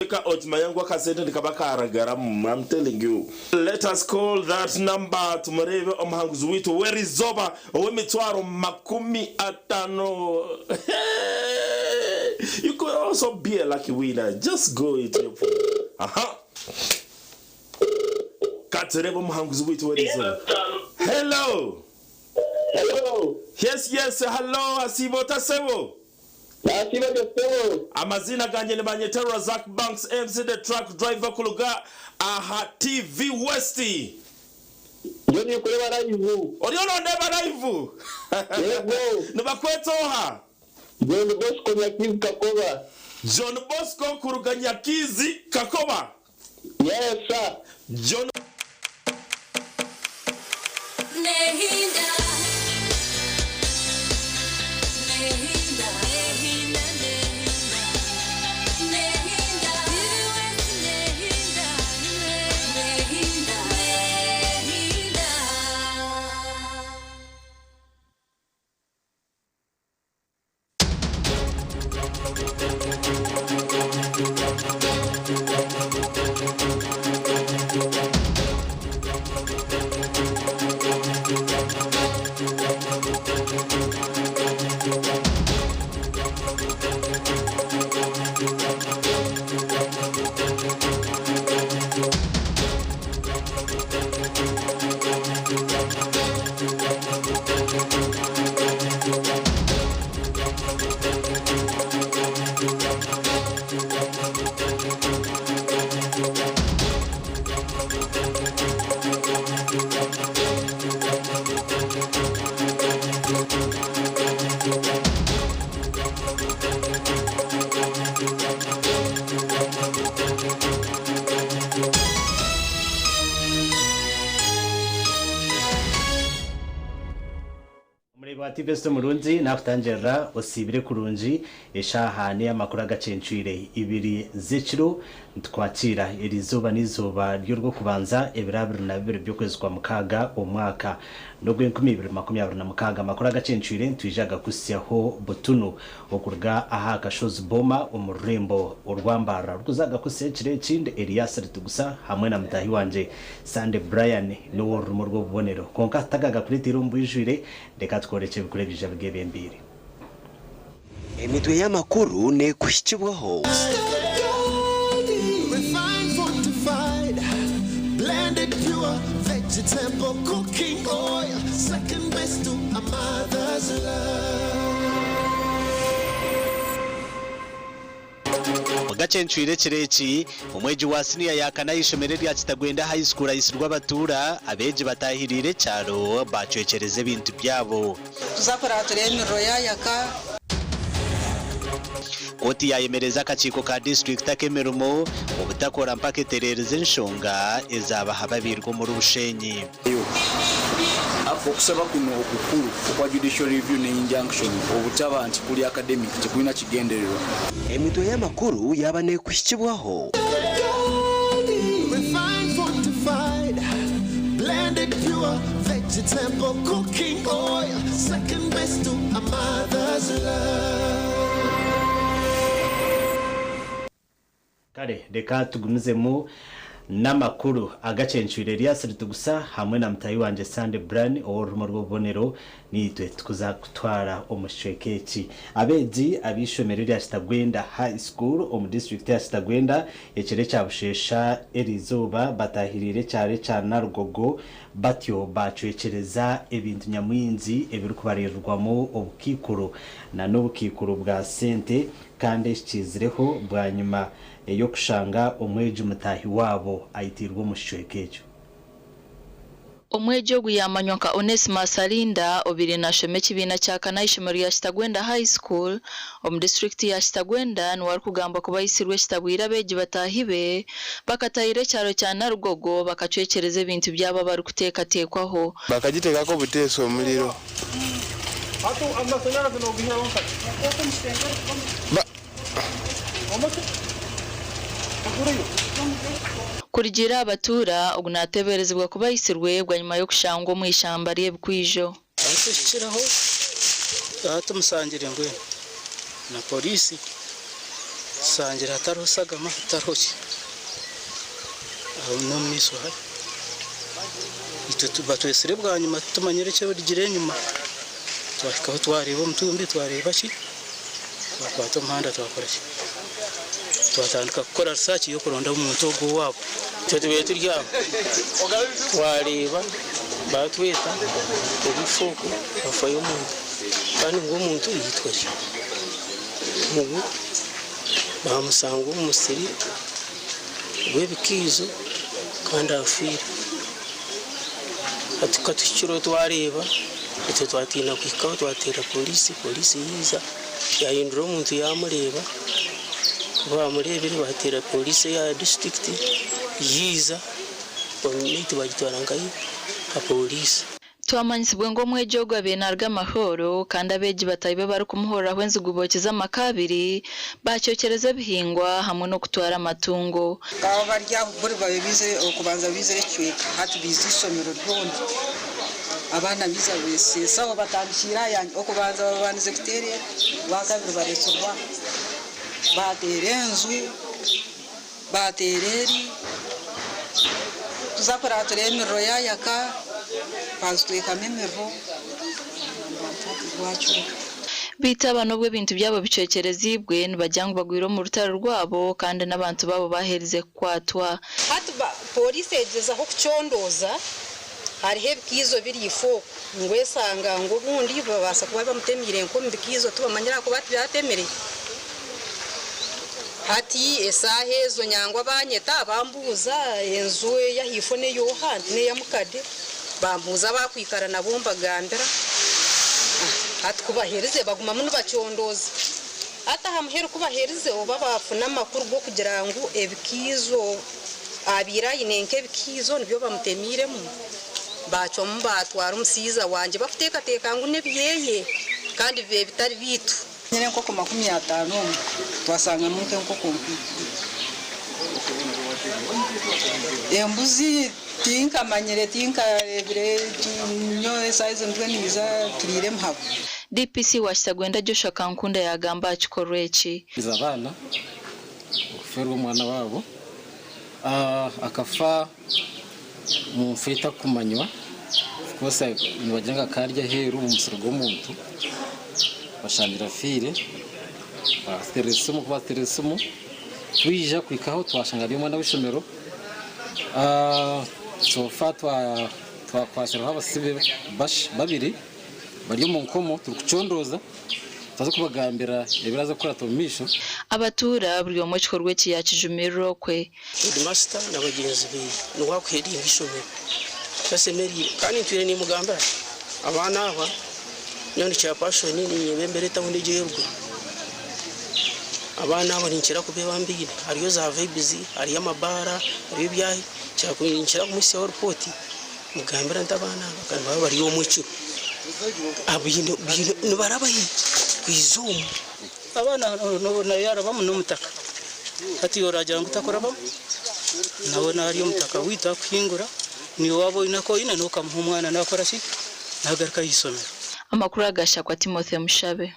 Reka okimanye ngu akasente nikaba karagaramu I'm telling you. Let us call that number tumureebe omuhanguzi waitu w'erizooba ow'emitwaro 50 Hey! You could also be a lucky winner just go into your phone aha Katureebe omuhanguzi waitu w'erizooba Hello! Hello! Yes yes hello asiiba ota sebo? Nasiiba gye ssebo. Amaziina gangye nibanyeta Razak Banks MC the truck driver kuruga aha TV West. Ndiyo ninkureba live. Oriyo nondeeba live? Yego. Nibakweta oha? John Bosco Nyakiizi Kakoba. John Bosco kuruga Nyakiizi Kakoba. Yes sir. John. Omureebi wa TV Esther Murungi naakutangirira osiibire kurungi eshaaha n'ey'amakuru agacencwire ibiri z'ekiro nitukwakiira eri izooba n'eizooba ry'orw'okubanza ebiro 22 by'okwezi kwa mukaaga omwaka n'ogw'enkumi ibiri makumi abiri na mukaaga amakuru agacencwire nitwija gakuhitsyaho butunu Okuruga aha kashozi Boma omu rurembo orwa Mbarara orikuza gakutsya ekiro ekindi Elias Ritugusa hamwe na mutaahi wangye Sunday Brian n'ow'orurimi orw'obubonero. Kwonka tutagagakureteire omu bwijwire, reka tukworekye ebikuru ebiija bigebembeire. Emitwe y'amakuru neekuhikibwaho. Refined, fortified, blended pure vegetable cooking oil, second best to a mother's love. Ogacencwire ekiro eki, omwegi wa siniya ya kana aha ishomero erya Kitagwenda High School aitsirwe abatuura, abeegi bataahiriire ekyaro baacwekyereza ebintu byabo. Tuza kuraba tureeba emiriro yaayaka. Kooti yaayemereza akakiiko ka disiturikiti ak'emirimo obutakora mpaka etereerize enshonga ezaabahababiirwe omuri Bushenyi. Okusaba kuno okukulu okwa Judicial Review ne Injunction obutaba nti kuli academic tekulina kigendererwa. Emitwe y'amakuru yaaba neekuhikibwaho. Refined, fortified, blended pure vegetable cooking oil, second best to a mother's love. Kare reka tugumizemu n'amakuru agacencwire Elias Ritugusa hamwe na mutaahi wangye Sunday Brian ow'orurimi orw'obubonero niitwe tukuza kutwara omu kicweka eki. Abeegi ab'eishomero erya Kitagwenda High School omu disiturikiti ya Kitagwenda ekiro ekya Busheesha eriizooba bataahiriire ekyaro ekya Narugogo batyo baacwekyereza ebintu nyamwingi ebirikubariirirwamu obukaikuru n'obukaikuru bwa sente Kandi eki kiizireho bwanyima y'okushanga omwegi mutaahi waabo aitiirwe omu kicweka ekyo. Omwegi ogu yaamanywa nka Onesmus Alinda obaire naashoma ekibiina kya kana ah'eishomero rya Kitagwenda High School omu disiturikiti ya Kitagwenda niwe arikugambwa kuba aitsirwe ekitabwire abeegi bataahi be bakatahirira ekyaro kya Narugogo bakacwekyereza ebintu byabo abarikuteekateekwaho. Bakagitekako buteesa omuliro. Kurugiirira aha batuura, ogu naateeberezibwa kuba aitsirwe bwanyima y'okushangwa omu ishamba ry'ebikwijo. Ahu tuhikireho tukaba tumusangire mbwenu na poriisi. Tushangire hatariho shagama hatariho ki aho n'omu maisho hari. Itwe batwetsire bwanyima titumanyire ekirugire enyima. Twahikaho twareeba omutumbi twareeba ki, twakwata omuhanda twakora ki, twatandika kukora research y'okuronda omuntu ogwo owaabo. Itwe tubaire turi aho twareeba baatweta ebifo oku hafayo omuntu kandi ngu omuntu yaitwa gye. Ngu baamushanga omu musiri gw'ebikiizo kandi afiire. Hati ka tuhikireho twareeba, itwe twatiina kuhikaho twateera pooriisi, pooriisi yaija yaahindura omuntu yaamureeba, ku baamureebire baateera pooriisi eya disiturikiti yaija, baitu baagitwara nkahi? Nka pooriisi. Twamanyisibwe ngu omwegi ogu abaire naaruga Mahoro kandi abeegi bataahi be barikumuhuriraho enzigu bookize amaka abiri, baacwekyereza ebihingwa hamwe n'okutwara amatungo. Bakaba bari aho buri babe baizire okubanza baizire ekicweka hati baiza eishomero ryona abaana baija besesaho batandikiire aha yangye okubanza babandize kuteera eka obwakabiri barekyerwa aha bateera enju. Baateera eri, tuza kuraba tureeba emiriro yaayaka, baazitwekamu emiriro, abantu hati rwacweka. Beitu aba n'obu ebintu byabo bicwekyereziibwe, nibagira ngu bagwire omu rutaro rwabo kandi n'abantu baabo baaherize kukwatwa. Hati pooriisi egyezaho kucondooza, hariho ebikiizo biri ifo oku, ngu eshanga ngu obundi babaasa kuba bamutemeire nk'omu bikiizo tibamanyire ahakuba tibatemire. Hati esaaha ezo nyangwa banyeta bambuuza enju ey'ahaifo n'ey'oha? Nti n'eya mukade. Bambuuza abakwikara nabo mbagambira. Hati ku baherize bagumamu nibacondooza. Hati aha muheru ku baherize oba baafuna amakuru g'okugira ngu ebikiizo abaire aine nk'ebikiizo nibyo bamutemiiremu, baacwamu baatwara omushaija wangye bakuteekateeka ngu n'ebyeye kandi bibaire bitari biitu. Nyine enkoko 50 omu twasangamu nk'enkoko Embuzi tinkamanyire tinkareebire nyowe esaaha ezi mbwenu niiza turiire emuhabo. DPC wa Kitagwenda Joshua Kankunda yaagamba aha kikorwa eki. Abaana okufeerwa omwana waabo akafa omu nfa etakumanywa of course nibagira ngu akaba ari aheeru omu musiri gw'omuntu bashangire afiire baateera esimu ku baateera esimu twija kuhikaho twashanga ari omwana w'eishomero so far twakwatsireho abasibe babiri. Bari omu nkomo turikucondooza turaza kubagambira ebiraza kukurata omu maisho. Abatuura buri omwe ekikorwa eki yaakijumirira okwe. Heedimasita na bagyenzi be niwe arikuheedinga eishomero tashemereire kandi ntwire nimugambira abaana aba nyowe ndi chairperson ninyebembera etawuni egi ey'eruguru abaana aba ninkira kubeeba mbaine hariyo za vibes hariyo amabaara hariyo ebyahi ninkira kumuhitsyaho ripooti. Mugambira nti abaana aba ka nibaba bari omu ekiro, baine nibaraba hi kwiza omu. Abaana nawe yarabamu n'omutaka hati iwe oragira ngu takurabamu nawe nari omutaka waitu akuhingura niiwe waaba oine aku oine nokamuha omwana nakora ki nagaruka aha ishomero. Amakuru agashakwa Timothy Mushabe.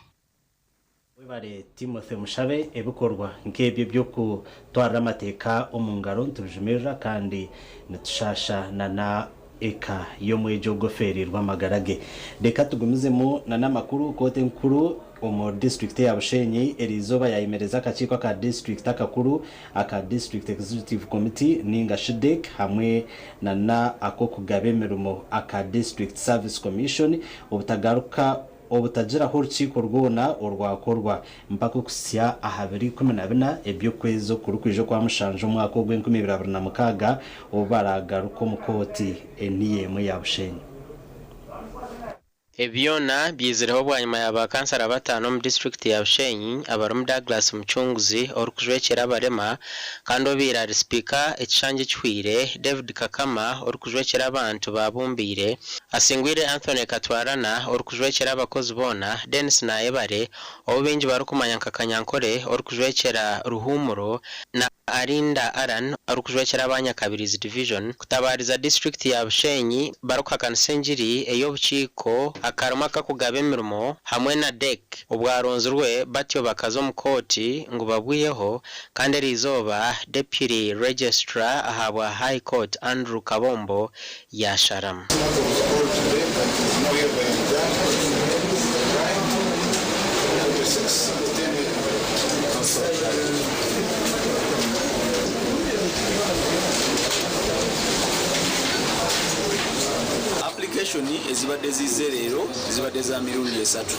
Webare Timothy Mushabe, ebikorwa nk'ebyo eby'okutwarira amateeka omu ngaro nitubijumirira kandi nitushaasha na na eka y'omwegi ogu ofeereirwe amagara ge. Reka tugumizemu na n'amakuru, Kooti enkuru omu disiturikiti eya Bushenyi eriizooba yayemereza akakiiko aka disiturikiti akakuru aka District Executive Committee ninga shi DEC hamwe na na ak'okugaba emirimo aka District Service Commission obutagaruka Obutagiraho orukiiko rwona orwakorwa mpaka okuhitsya aha biro 14 eby'okwezi okurikwija Okwamushanju omwaka ogw'enkumi ibiri abiri na mukaaga obu baraagaruka omu kooti niyo emwe eya Bushenyi. Ebi byona byizireho bwanyima ya ba kansara bataano omu disiturikiti ya Bushenyi abarimu Douglas Mucunguzi orikujwekyera abarema kandi obaire ari sipiika ekishangya ekihweire, David Kakama orikujwekyera abantu ba Bumbeire, Asingwire Anthony Katwarana orikujwekyera abakozi boona, Denis Nayebare ou baingi barikumanya nka Kanyankore orikujwekyera Ruhumuro na Arinda Allan orikujwekyera aba Nyakabirizi Division kutabaariza disiturikiti ya Bushenyi barikuhakanisa engiri ey'obukiiko akarimo akakugaba emirimo hamwe na Dec obwaronzirwe batyo bakaza omu kooti ngu babwiheho kandi eriizooba Deputy Registrar ahabwa High Court Andrew Kabombo yaasharamu. Application ezibadde zizze leero zibadde za mirundi esatu.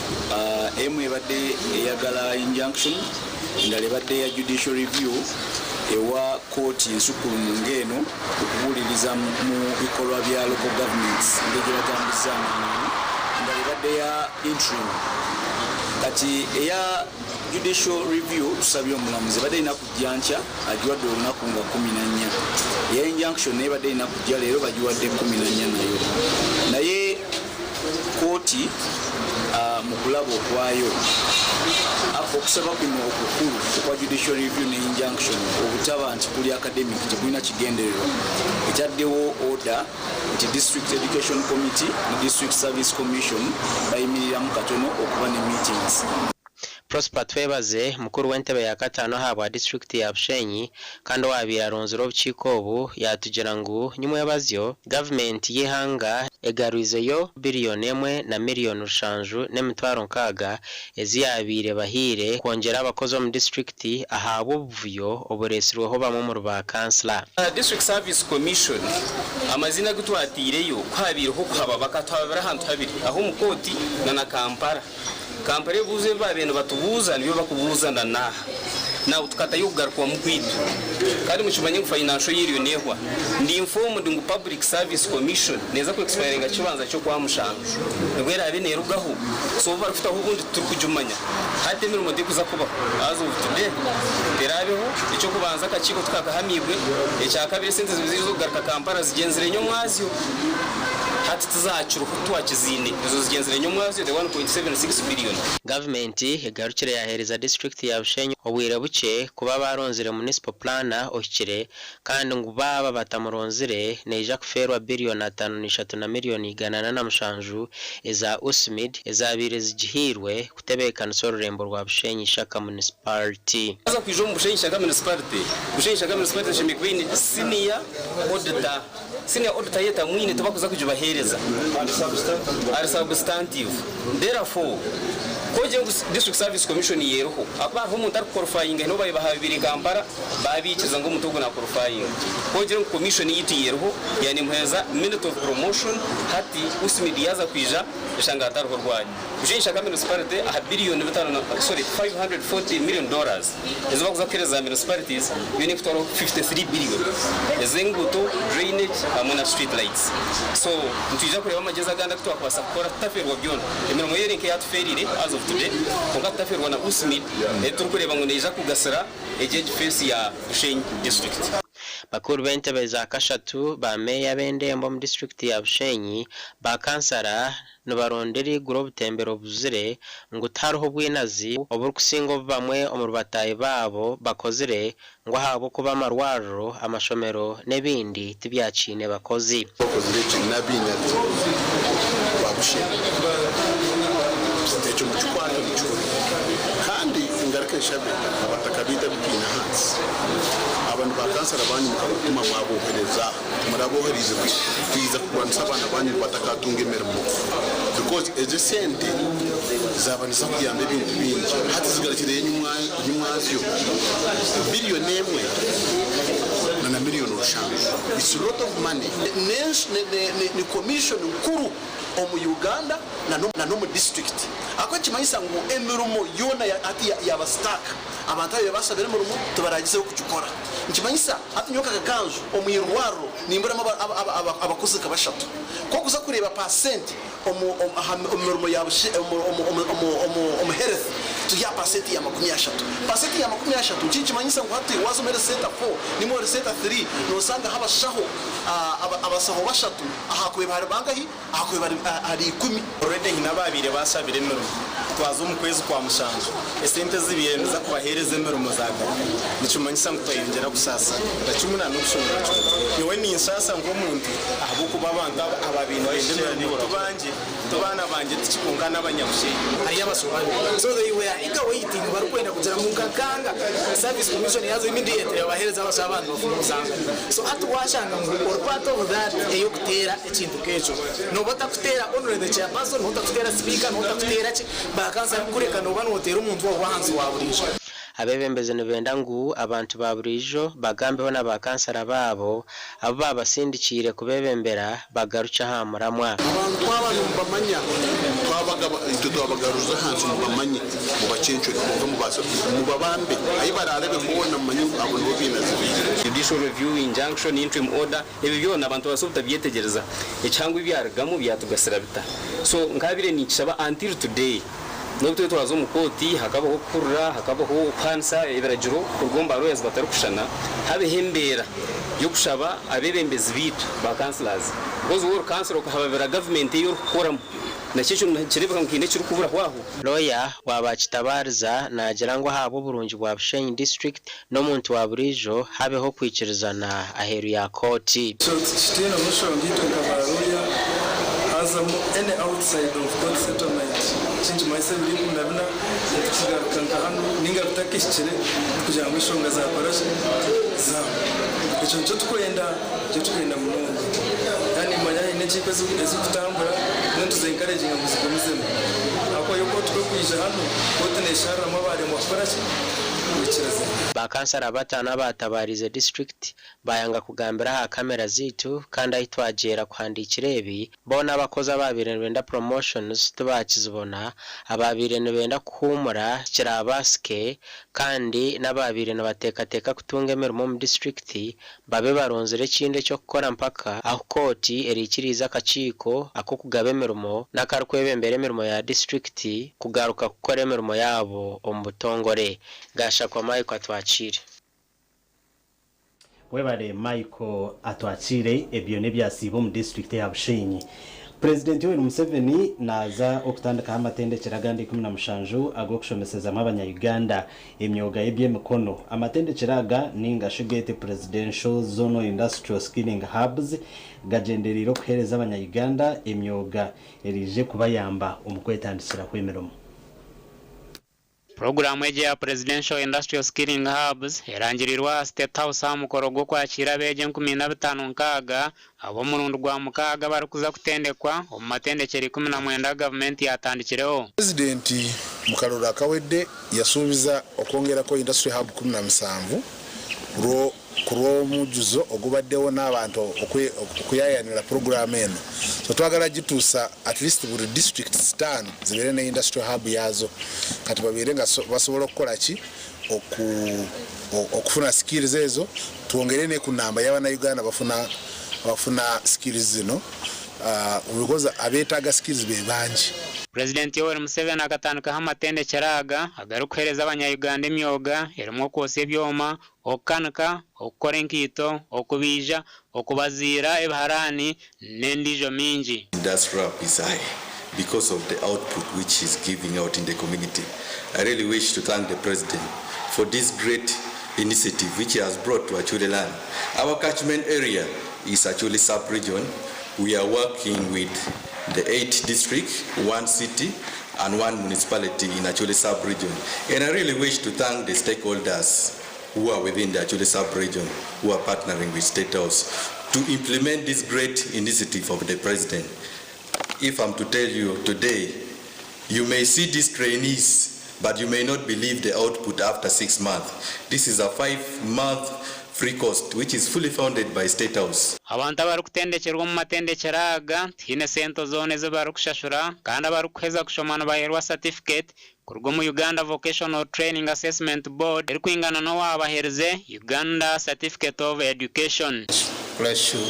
Emu ebadde eyagala injunction, endala ebadde ya judicial review ewa kkooti ensukkulumu ng'eno okubuuliriza mu bikolwa bya local governments engeri gye batambuzzaamu emirimu, endala ebadde ya interim. Kati eya judicial review tusabye omulamuzi ebadde erina kujja nkya agiwadde olunaku nga 14. Eya injunction nayo ebadde erina kujja leero bagiwadde 14 nayo. Naye kkooti mu kulaba okwayo okusaba kuno okukulu okwa judicial review ne injunction obutaba nti kuli academic tekulina kigendererwa etaddewo order nti district education committee ne district service commission bayimiriramu katono okuba ne meetings. Prosper Twebaze, mukuru w'entebe ya kataano ahabwa disiturikiti ya Bushenyi kandi owaabaire aronzire obukiiko obu yaatugira ngu nyimwebazyo, gavumenti y'eihanga egarwizeyo biriyoni emwe na miriyoni rushanju n'emitwaro nkaaga ezi yaabaire ebahaire kwongyera abakozi omu disiturikiti ahabw'obuvuyo obureetsirweho bamwe omuri ba kansila. District Service Commission amaziina agu twataireyo ku haabaireho okuhaba bakatuhababira ahantu habiri aho omu kooti na na Kampala. Kampala ebibuuzo ebi baabaire nibatubuuza nibyo barikubuuza na n'aha. Now tukatayo okugarukwamu kwaitu. Kandi mukimanye ngu financial year eriyo neehwa. Ndi informed ngu Public Service Commission neeza ku expiringa kibanza ky'Okwamushanju. Nibwo eraabe neerugaho. So obu barikutaho obundi titurikugimanya. Hati emirimo terikuza kubaho as of today. Teraabeho. Eky'okubanza akakiiko tikakahamiibwe. Ekyakabiri esente ziba ziri ez'okugaruka Kampala zigyenzire nyomwazyo. Hati tizakiriho twakiziine ezo zigyenzire nyomwazyo the 1.76 billion. Gavumenti egarukire yaheereza disiturikiti ya Bushenyi obwire bukye kuba baaronzire Municipal Planner ohikire kandi ngu baaba batamuronzire neija kufeerwa biriyoni 53 na miriyoni 407 eza USMID ezaabaire zigihairwe kutebeekanisa orurembo rwa Bushenyi Ishaka Municipality. Haza kwija omu Bushenyi Ishaka Municipality, Bushenyi Ishaka Municipality eshemereire kuba eine Senior Auditor. Senior Auditor ye etamwine tibakuza kugibaheereza. Ari substantive. Therefore, ku ogire ngu District Service Commission yeriho, ahakuba hariho omuntu arikuqualifyinga haine ou babahabire Kampala babiikiriza ngu omuntu ogu naqualifyinga. Ku ogire ngu Commission yaitu yeriho, yaaba nemuheereza minute of promotion, hati USMID yaaza kwija eshanga hatariho rwanyu. Bushenyi-Ishaka Municipality aha biriyoni bitaano na, sorry, $540 million dollars ezi bakuza kuheereza za municipalities, yo nekutwaraho 53 billion ez'enguuto, drainage hamwe na street lights. So nitwija kureeba amagyezi agandi agu twakubaasa kukora tutafeerwa byona. Emirimo yo eri nk'eyatufeereire as of today, kwonka tutafeerwa na USMID ei turikureeba ngu neija kugasira egi egi face ya Bushenyi district. Bakuru b'entebe za kashatu, ba meeya b'endembo omu disiturikiti ya Bushenyi, ba kansara Nibaronda eriguru obutembero obuzire ngu tihariho bwinazi oburikusinga obu bamwe omuri bataahi baabo bakozire ngu ahabw'okuba amarwariro, amashomero n'ebindi tibyakiine bakozi. Bakozire eki n'abainazi ba Bushenyi. Ekyo mukikwate mukikore. Kandi ngaruke nshabe abataka baitu abu twine ahansi. Aba ni ba kansara banyu mukabatuma mwabohereza. Muraboherize kwija kurwanisa abaana banyu ngu batakatunga emirimo because ezo esente zaba niziza kuyamba ebintu bingi hati zigarukireyo enyimwazyo billion emwe na na million rushanju it's lot of money Ni commission nkuru omu Uganda na n'omu district ahakuba nikimanyisa ngu emirimo yoona hati yaba stuck. Abantu ababaire bashabire emirimo tibaragizeho kugikora. Nikimanyisa hati nyowe nka Kakanju omu irwariro nimburamu abakozi nka bashatu. Ku orikuza kureeba paasenti omu mirimo ya omu health turi aha paasenti ya 30. Paasenti ya 30 nikimanyisa ngu hati waaza omu health center four ninga health center three nooshangaho abashaho abashaho bashatu ahakubaire hari bangahi? Ahakubaire hari ikumi. Already haine abaabaire baashabire emirimo. Twaza omu kwezi kwa mushanju, esente ezibaire niza kubaheereza emirimo zaagaruka. Nikimanyisa ngu twayongyera kushaasa na kimwe na n'okushobora kimwe. Nyowe ninshaasa nk'omuntu ahabw'okuba abantu aba ababaire nibenda emirimo ti bangye, ti baana bangye ti ki kwonka n'abanyabushenyi. Hariyo abashomi so they were eager waiting barikwenda kugira ngu nkakanga service commission yaza immediately babahereza abashaho abandi bafune obuzangane so hati washanga ngu ori part of that eyokuteera ekintu nkekyo noba otakuteera only the chairperson noba otakuteera speaker noba otakuteera ki ba councillor kureka noba noteera omuntu wawe wahansi wa buriijo. Abeebembezi nibenda ngu abantu ba buriijo bagambeho na baakansara baabo abu baabasindikiire kubeebembera bagarukye aha muramwa. Abantu twaba nimubamanya, twabagaba, itwe twabagaruza ahansi mubamanye, mubacencure kwonka mubaase mubabambe ahi baraarebe hoona mumanye ngu abo nibo bainazi baitu. Judicial review, injunction, interim order, ebi byona abantu nibabaasa obutabyetegyereza. Ekihango ebyarugamu byatugasira bita? So nkaabaire ninkishaba until today n'obu tube twaza omu kooti hakabaho okuhurira, hakabaho okuhaanisa ebiragiro kuruga omu ba lawyers batarikushushana, habeho embeera y'okushaba abeebembezi baitu ba councillors because waaba ori councillor okahababira gavumenti ei orikukoramu nakyo ekyo nikireebeka ngu haine ekirikuburaho aho. Looya wa Bakitabaariza naagira ngu ahabw'oburungi bwa Bushenyi district n'omuntu wa buriijo habeho okwikirizana aheeru ya kooti. So tikiine mushonga itwe nka ba lawyer hazamu any outside of court settlement ekinkimanyisa ebiro 14 nitukigaruka nka hanu ninga bitakahikire kugira ngu enshonga zakora ki zahwa. Ekyo nikyo tukwenda nikyo tukwenda munonga. Kandi nimanya haine enkiiko ezikutambura mbwenu tuzi encouraginga ngu zigumizemu ahabw'okuba yo kooti ku ekwija hanu kooti neshariramu abaremwa kukora ki kwikiriza. Ba kansara bataano abaatabaariize disiturikiti baayanga kugambira aha kamera zaitu kandi ahi twagyeera kuhandiikira ebi, boona abakozi abaabaire nibenda promotions tibaakizibona, abaabaire nibenda kuhuumura kiraabaasike kandi n'abaabaire nibateekateeka kutunga emirimo omu disiturikiti babe baronzire ekindi eky'okukora mpaka ahu kooti eraikiriize akakiiko ak'okugaba emirimo n'akarikwebembera emirimo ya disiturikiti kugaruka kukora emirimo yaabo omu butongore. Gashakwa Michael Atwakiire. Webare Michael Atwakiire, ebyo n'ebyasiiba omu disiturikiti eya Bushenyi. Purezidenti Yoweri Museveni naaza okutandikaho amatendekyero agandi 17 ag'okushomesezamu abanya Uganda emyoga y'eby'emikono. Amatendekyero aga ninga shi geete Presidential Zonal Industrial Skilling Hubs gagyendereire okuheereza abanya Uganda emyoga eraije kubayamba omu kwetandikiraho emirimo. Puroguraamu egi eya Presidential Industrial Skilling Hubs erangirirwe aha State House aha mukoro gw'okwakiira abeegi 4600 ab'omurundi gwa mukaaga abarikuza kutendekwa omu matendekyero 19 agu gavumenti yaatandikireho. Pulezidenti mu kalulu akawedde yasuubiza okwongerako Industry Hub 17 ku lw'omujjuzo ogubaddewo n'abantu okuyayanira pulogulaamu eno so twagala gituusa at least buli districts ttaano zibeere ne industrial hub yaazo kati babeere nga basobola okukola ki okufuna skills ezo twongere ne ku namba y'abannayuganda bafuna bafuna skills zino because abeetaaga skills be bangi. Purezidenti Yoweri Museveni akatandikaho amatendekyero aga agarikuheereza abanya-Uganda emyoga erimu okwotsya ebyoma, okukanika, okukora enkaito, okubaija, okubaziira ebiharaani n'endiijo mingi. Industrial hub is high because of the output which he's giving out in the community. I really wish to thank the president for this great initiative which he has brought to Acholi land. Our catchment area is Acholi sub-region. We are working with the 8 districts, 1 city and 1 municipality in Acholi sub-region. And I really wish to thank the stakeholders who are within the Acholi sub-region, who are partnering with State House to implement this great initiative of the president. If I'm to tell you today, you may see these trainees, but you may not believe the output after 6 months. This is a 5-month free cost, which is fully funded by State House. Abantu abarikutendekyerwa omu matendekyero aga tihaine sente zoona ezi barikushashura kandi abarikuheza kushoma nibaheerwa satifiketi kuruga omu Uganda Vocational Training Assessment Board erikwingana n'owaabaherize Uganda Certificate of Education. Bless you.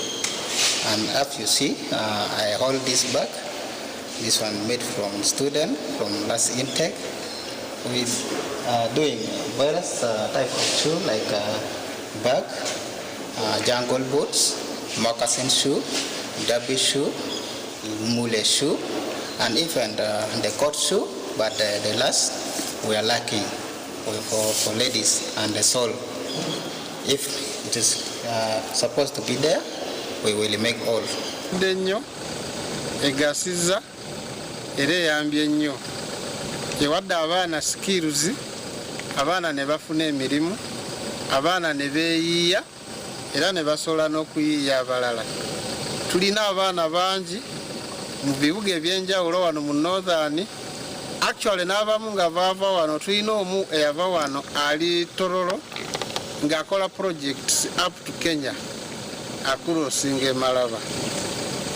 And as you see, I hold this bag. This one made from student from last intake. We are doing various type of shoe like bag, jungle boots, moccasin shoe, derby shoe, mule shoe, and even the court shoe. but the last we are lacking for, for ladies and the soul. If it is supposed to be there, we will make all. Ennyo egasizza era eyambye nnyo ewadde abaana skills abaana ne bafuna emirimu abaana ne beeyiiya era ne basobola n'okuyiiya abalala tulina abaana bangi mu bibuga ebyenjawulo wano mu northern actually n'abamu nga baava wano tulina omu eyava wano ali Tororo ng'akola projects up to Kenya acrossinga e Malaba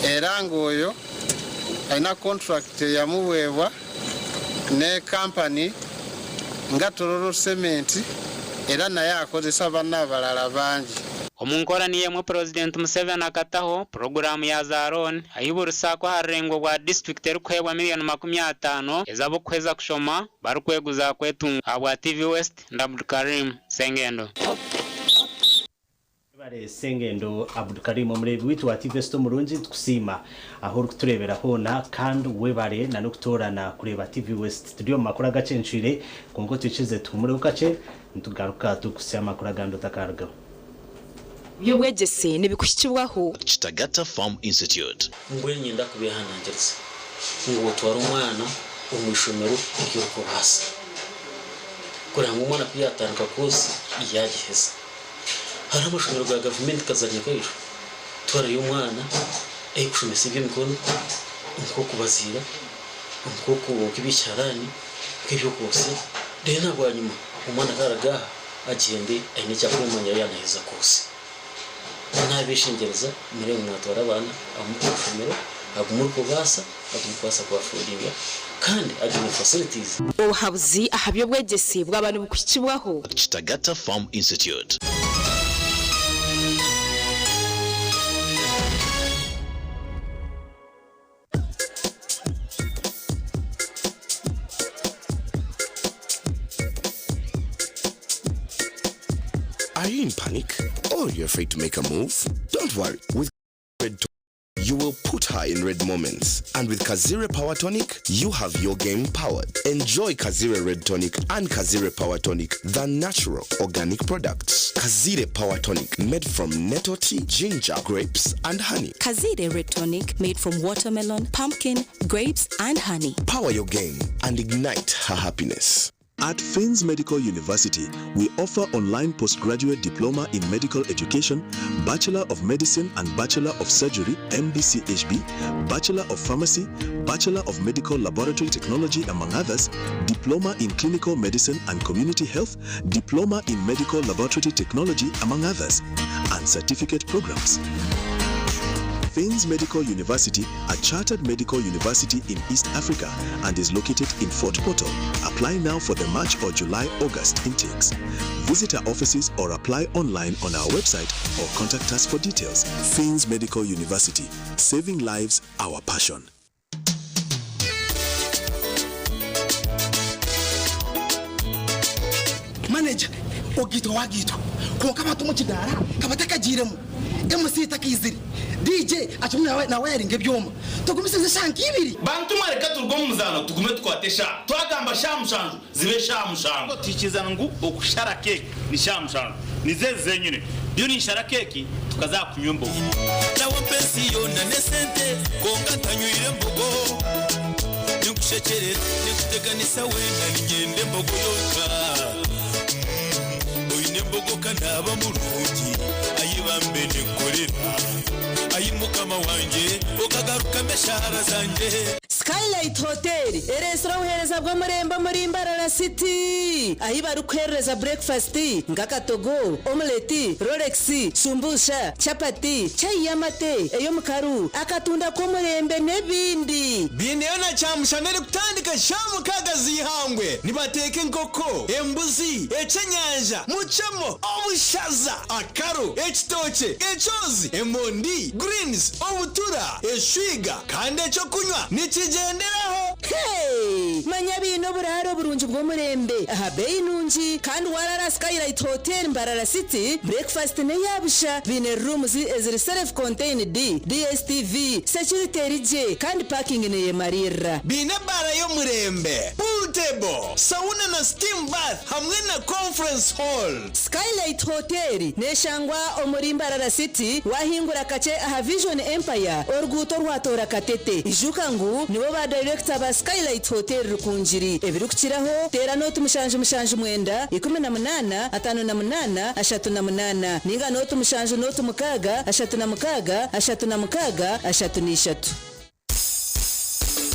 era ng'oyo alina contract eyamuweebwa ne company nga Tororo Cement era naye akozesa banna abalala bangi. Omu nkora niyo emwe Purezidenti Museveni akataho puroguraamu ya za looni ahi buri SACCO aha rurengo rwa disiturikiti erikuheebwa miriyoni 50 ez'abarikuheza kushoma barikweguza kwetunga. Ahabwa TV West, ndi Abdukarim Sengendo. Webare Sengendo Abdukarim omureebi waitu wa TV West omurungi nitukusiima ahu orikutureebera hoona kandi webare na n'okutoorana kureeba TV West. Turi omu makuru agacencwire kwonka otwikirize tuhumureho kakye nitugaruka tukuhitsya amakuru agandi otakarugaho. Eby'obwegyese nibikuhikibwaho. Kitagata Farm Institute. Mbwenu niinyenda kubeehanangiriza ngu otware omwana omu ishomero eri orikubaasa kureba ngu omwana ku yaatandika koosi yaagiheza. Hariho amashomero ga gavumenti nka za Nyakaijo, twarayo omwana erikushomesa eby'emikono nk'okubaziira, nk'eby'ekiharani, nk'eby'okwotsya reero na bwanyima omwana ku araruga aha agyende aine eki arikumanya yaanaheza koosi. Naabeshengyereza mureebe ngu mwatwara abaana ahu murikushomera agu murikubaasa, agu murikubaasa ku affordinga kandi againe facilities. Obuhabuzi aha by'obwegyese bwaba nibukuhikibwaho. Kitagata Farm Institute. Are you in panic or you're afraid to make a move? Don't worry. With Red you will put her in red moments. And with Kazire Power Tonic, you have your game powered. Enjoy Kazire Red Tonic and Kazire Power Tonic, the natural organic products. Kazire Power Tonic, made from nettle tea, ginger, grapes, and honey. Kazire Red Tonic, made from watermelon, pumpkin, grapes, and honey. Power your game and ignite her happiness. At Finns Medical University, we offer online postgraduate diploma in medical education, Bachelor of Medicine and Bachelor of Surgery, MBCHB, Bachelor of Pharmacy, Bachelor of Medical Laboratory Technology, among others, Diploma in Clinical Medicine and Community Health, Diploma in Medical Laboratory Technology, among others, and certificate programs. Finns Medical University, a chartered medical university in East Africa and is located in Fort Portal. Apply now for the March or July August intakes. Visit our offices or apply online on our website or contact us for details. Finns Medical University, saving lives, our passion. Manager, ogiitwa wagiitwa kwonka abantu omu kidaara kabatakagiiremu, MC takaizire, DJ akirimu nawayaringa ebyoma, tugumisirize eshaaha nk'ibiri. Bantu mwe reka turuge omu muzaano tugume tukwate eshaaha. Twagamba shaaha mushanju zibe shaaha mushanju. Twikiriza ngu okushara keeki ni shaaha mushanju. Nizo ezi zenyine. Ndiyo ninshara keeki tukaza aha kunywa embogo. Nawe mpa ensi yoona n'esente kwonka ntanywire mbogo Ninkushekyerera ninkuteganisa weena niinyenda embogo yonka Mm, Oine embogo ka naaba murungi ayi bambe ninkukorera Ayi mukama wangye okagarukamu eshaara zangye. Skylight Hotel ereetsire obuheereza bw'omurembe omuri Mbarara City ahi barikuheerereza burekifasiti nk'akatogo, omuleti, rolex, shumbusha, chapati, chai y'amate, ey'omukaru, akatunda k'omurembe n'ebindi. Biineyo na kyamushana erikutandika shaaha mukaaga z'eihangwe. Nibateeka enkoko, embuzi, ekyenyanja, mucemo, obushaza, akaru, ekitookye, ekyozi, emondi, greens, obutura, eshwiga kandi ekyokunywa nikigyenda. Gyenderaho! Hey! Manya baine oburaaro burungi bw'omurembe aha beeyi nungi kandi waraara aha Skylight Hotel Mbarara City, breakfast n'eya busha. Baine rooms eziri self contained, DSTV, security eri gye kandi parking neyemariirira. Baine ebaara y'omurembe, pool table, sauna na steam bath hamwe na conference hall. Skylight Hotel neshangwa omuri Mbarara City wahingura kakye aha Vision Empire oruguuto orwatoora Katete. Ijuka ngu nibo ba dayirekita ba Skylight Hotel Rukungiri. Ebirikukiraho teera nooti 779 18 58 38 ninga nooti 7 nooti 6 36 36 33.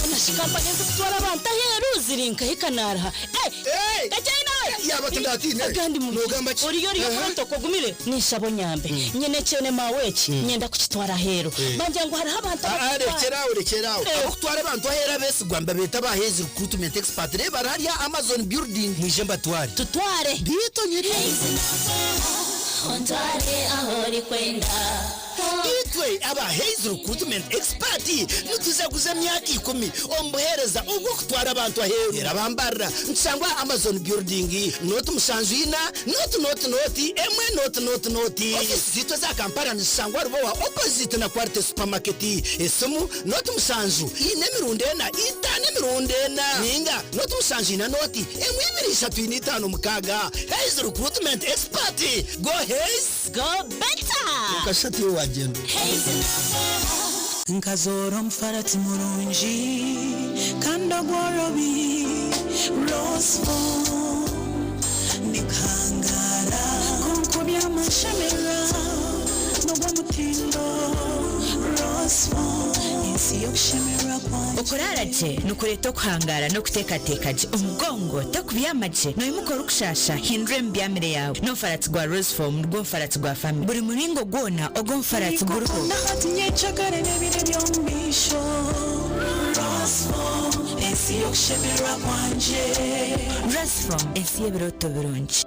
Honashi kampani ezikutwara abantu aheeru ziri nkahi kanaaraha? Eh! Kakyai nawe! Yaaba tindatiine. Agandi mu Nogamba ki? Oriyo oriyo Aha. protocol ogumire ninshaba onyambe. Nyine ekyene maawe eki nyenda kukitwara aheeru. Bangira ngu hariho abantu Ah, ah, abakutwara. rekyera aho rekyera aho. Eh. Abakutwara abantu aheeru abeesigwa nibabeeta aba Hays Recruitment Expert. Reeba bari hariya Amazon building. Mwije mbatware. Tutware. Biito nyiri. Ontware ahu orikwenda. Itwe aba Hays Recruitment Expert nitujaguza emyaka ikumi omu buheereza obw'okutwara abantu aheeru. Reero abambarira nitushangwa aha Amazon Building, nooti mushanju ina, nooti nooti nooti, emwe nooti nooti nooti. Ofiisi zaitu eza Kampala nizishangwa Rubowa opposite na Quality Supermarket. Esimu, nooti mushanju ina emirundi ena, itaano emirundi ena, ninga nooti mushanju ina nooti emwe ibiri ishatu ina itaano mukaaga. Hays Recruitment Expert, go Hays! Go better! Okashusha tiwe wagyenda. Nkazoora omufarati murungi kandi ogworobi Roseful Nikuhangaara kwonka obyamashemererwa n'ogw'omutindo Roseful ensi y'okushemererwa kwangye. Okuraara gye nikureeta okuhangaara n'okuteekateeka gye. Omugongo tokubyama gye, noimuka orikushaasha, hindura emibyamire yaawe. N'omufaratsi gwa Roseform nigwo mufaratsi gwa famire. Buri muringo gwona ogw'omufaratsi guriho. Nikukunda hati nyekyakare n'ebiro eby'omu maisho Roseform ensi y'okushemererwa kwangye. Roseform ensi y'ebirooto birungi.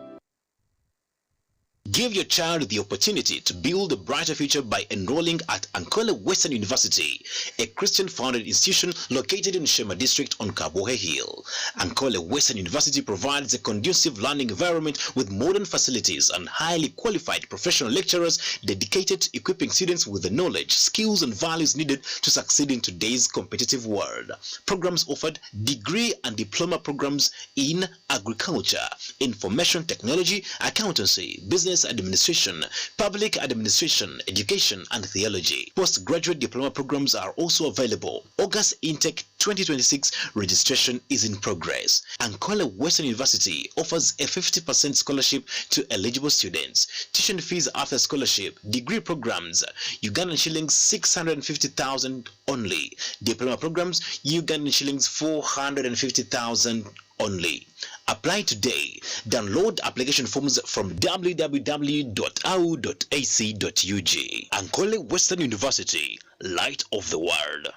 Give your child the opportunity to build a brighter future by enrolling at Ankole Western University, a Christian-founded institution located in Shema District on Kabohe Hill. Ankole Western University provides a conducive learning environment with modern facilities and highly qualified professional lecturers dedicated to equipping students with the knowledge, skills, and values needed to succeed in today's competitive world. Programs offered: degree and diploma programs in agriculture, information technology, accountancy, business administration, public administration, education, and theology. Postgraduate diploma programs are also available. August intake 2026 registration is in progress. Ankole Western University offers a 50% scholarship to eligible students. Tuition fees after scholarship, degree programs, Ugandan shillings 650,000 only. Diploma programs, Ugandan shillings 450,000 only. Apply today. Download application forms from www.au.ac.ug. Ankole Western University, light of the world.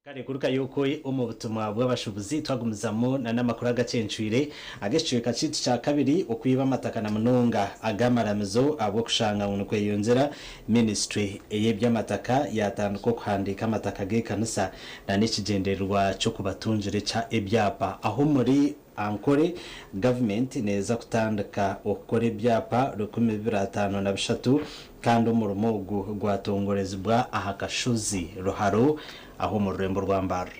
Kare kuruka yuko omu butumwa bw'abashubuzi twagumizamu na n'amakuru agacencwire ag'ekicweka kyaitu kya kabiri okwiba amataka na munonga ag'amaramizo ahabw'okushanga ngu nikweyongyera ministry ey'ebyamataka yatandika okuhandiika amataka g'ekanisa na n'ekigyendererwa ky'okubatungira ekya ebyapa aho muri Ankole gavumenti neeza kutandika okukora ebyapa 2053 kandi omurimo ogu gwatongorezibwa aha kashozi Ruharo aho omu rurembo rwa Mbarara.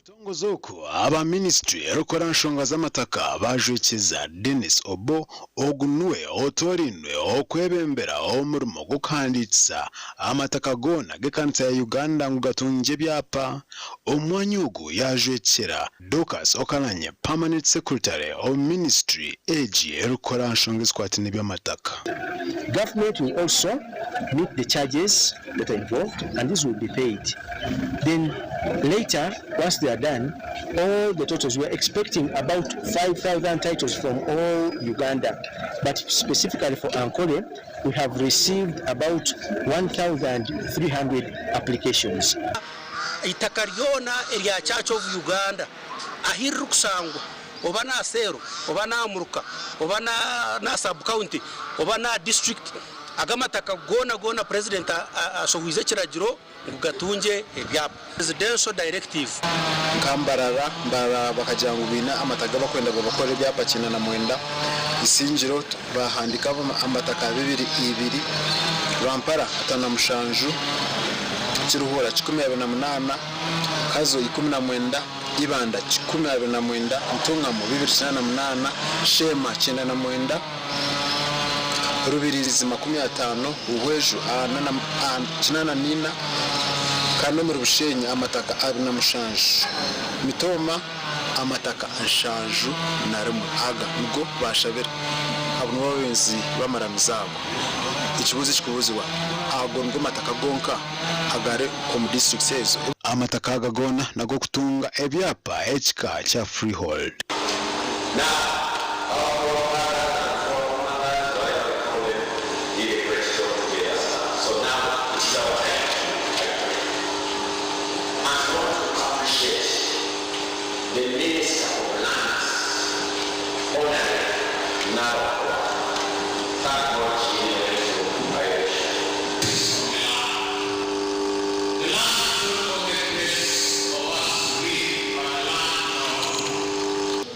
Okutongoza oku, aba minisiture erikukora aha nshonga z'amataka baajwekyeza Denis Obbo, ogu niwe otoorainwe okwebembera omurimo gw'okuhandiikisa amataka goona g'ekanisa ya Uganda ngu gatungye ebyapa. Omu mwanya ogu yaajwekyera Dorcas Okalany, Permanent Secretary omu minisiture egi erikukora aha nshonga ezikwataine n'eby'amataka. Government will also meet the charges that are involved and these will be paid. Then later once they are done, all the totals, we are expecting about 5,000 titles from all Uganda, but specifically for Ankole, we have received about 1,300 applications. Eitaka ryona erya Church of Uganda ahi ririkushangwa oba n'aha seero, oba n'aha muruka, oba n'aha sub county, oba n'aha district, Aga amataka goona goona Purezidenti ashohoize ekiragiro ngu gatungye ebyapa. Presidential Directive. Nka Mbarara, Mbarara bakagira ngu baine amataka agu barikwenda babakorere ebyapa 99, Isingiro bahandiika amataka 22, Rwampara 57, Kiruhura 28, Kazo 19, Ibanda 29, Ntungamo 298, Sheema 99, Rubirizi 50, Buhweju 84 kandi omuri Bushenyi amataka 27, Mitooma amataka 71 aga nigo baashabire. Abo nibo babeebembezi b'amaramizo ago. Ekibuuzo ekirikubuuzibwa, ago nigo mataka gonka agari omu disiturikiti ezo? Amataka aga goona n'ag'okutunga ebyapa ekika kya freehold.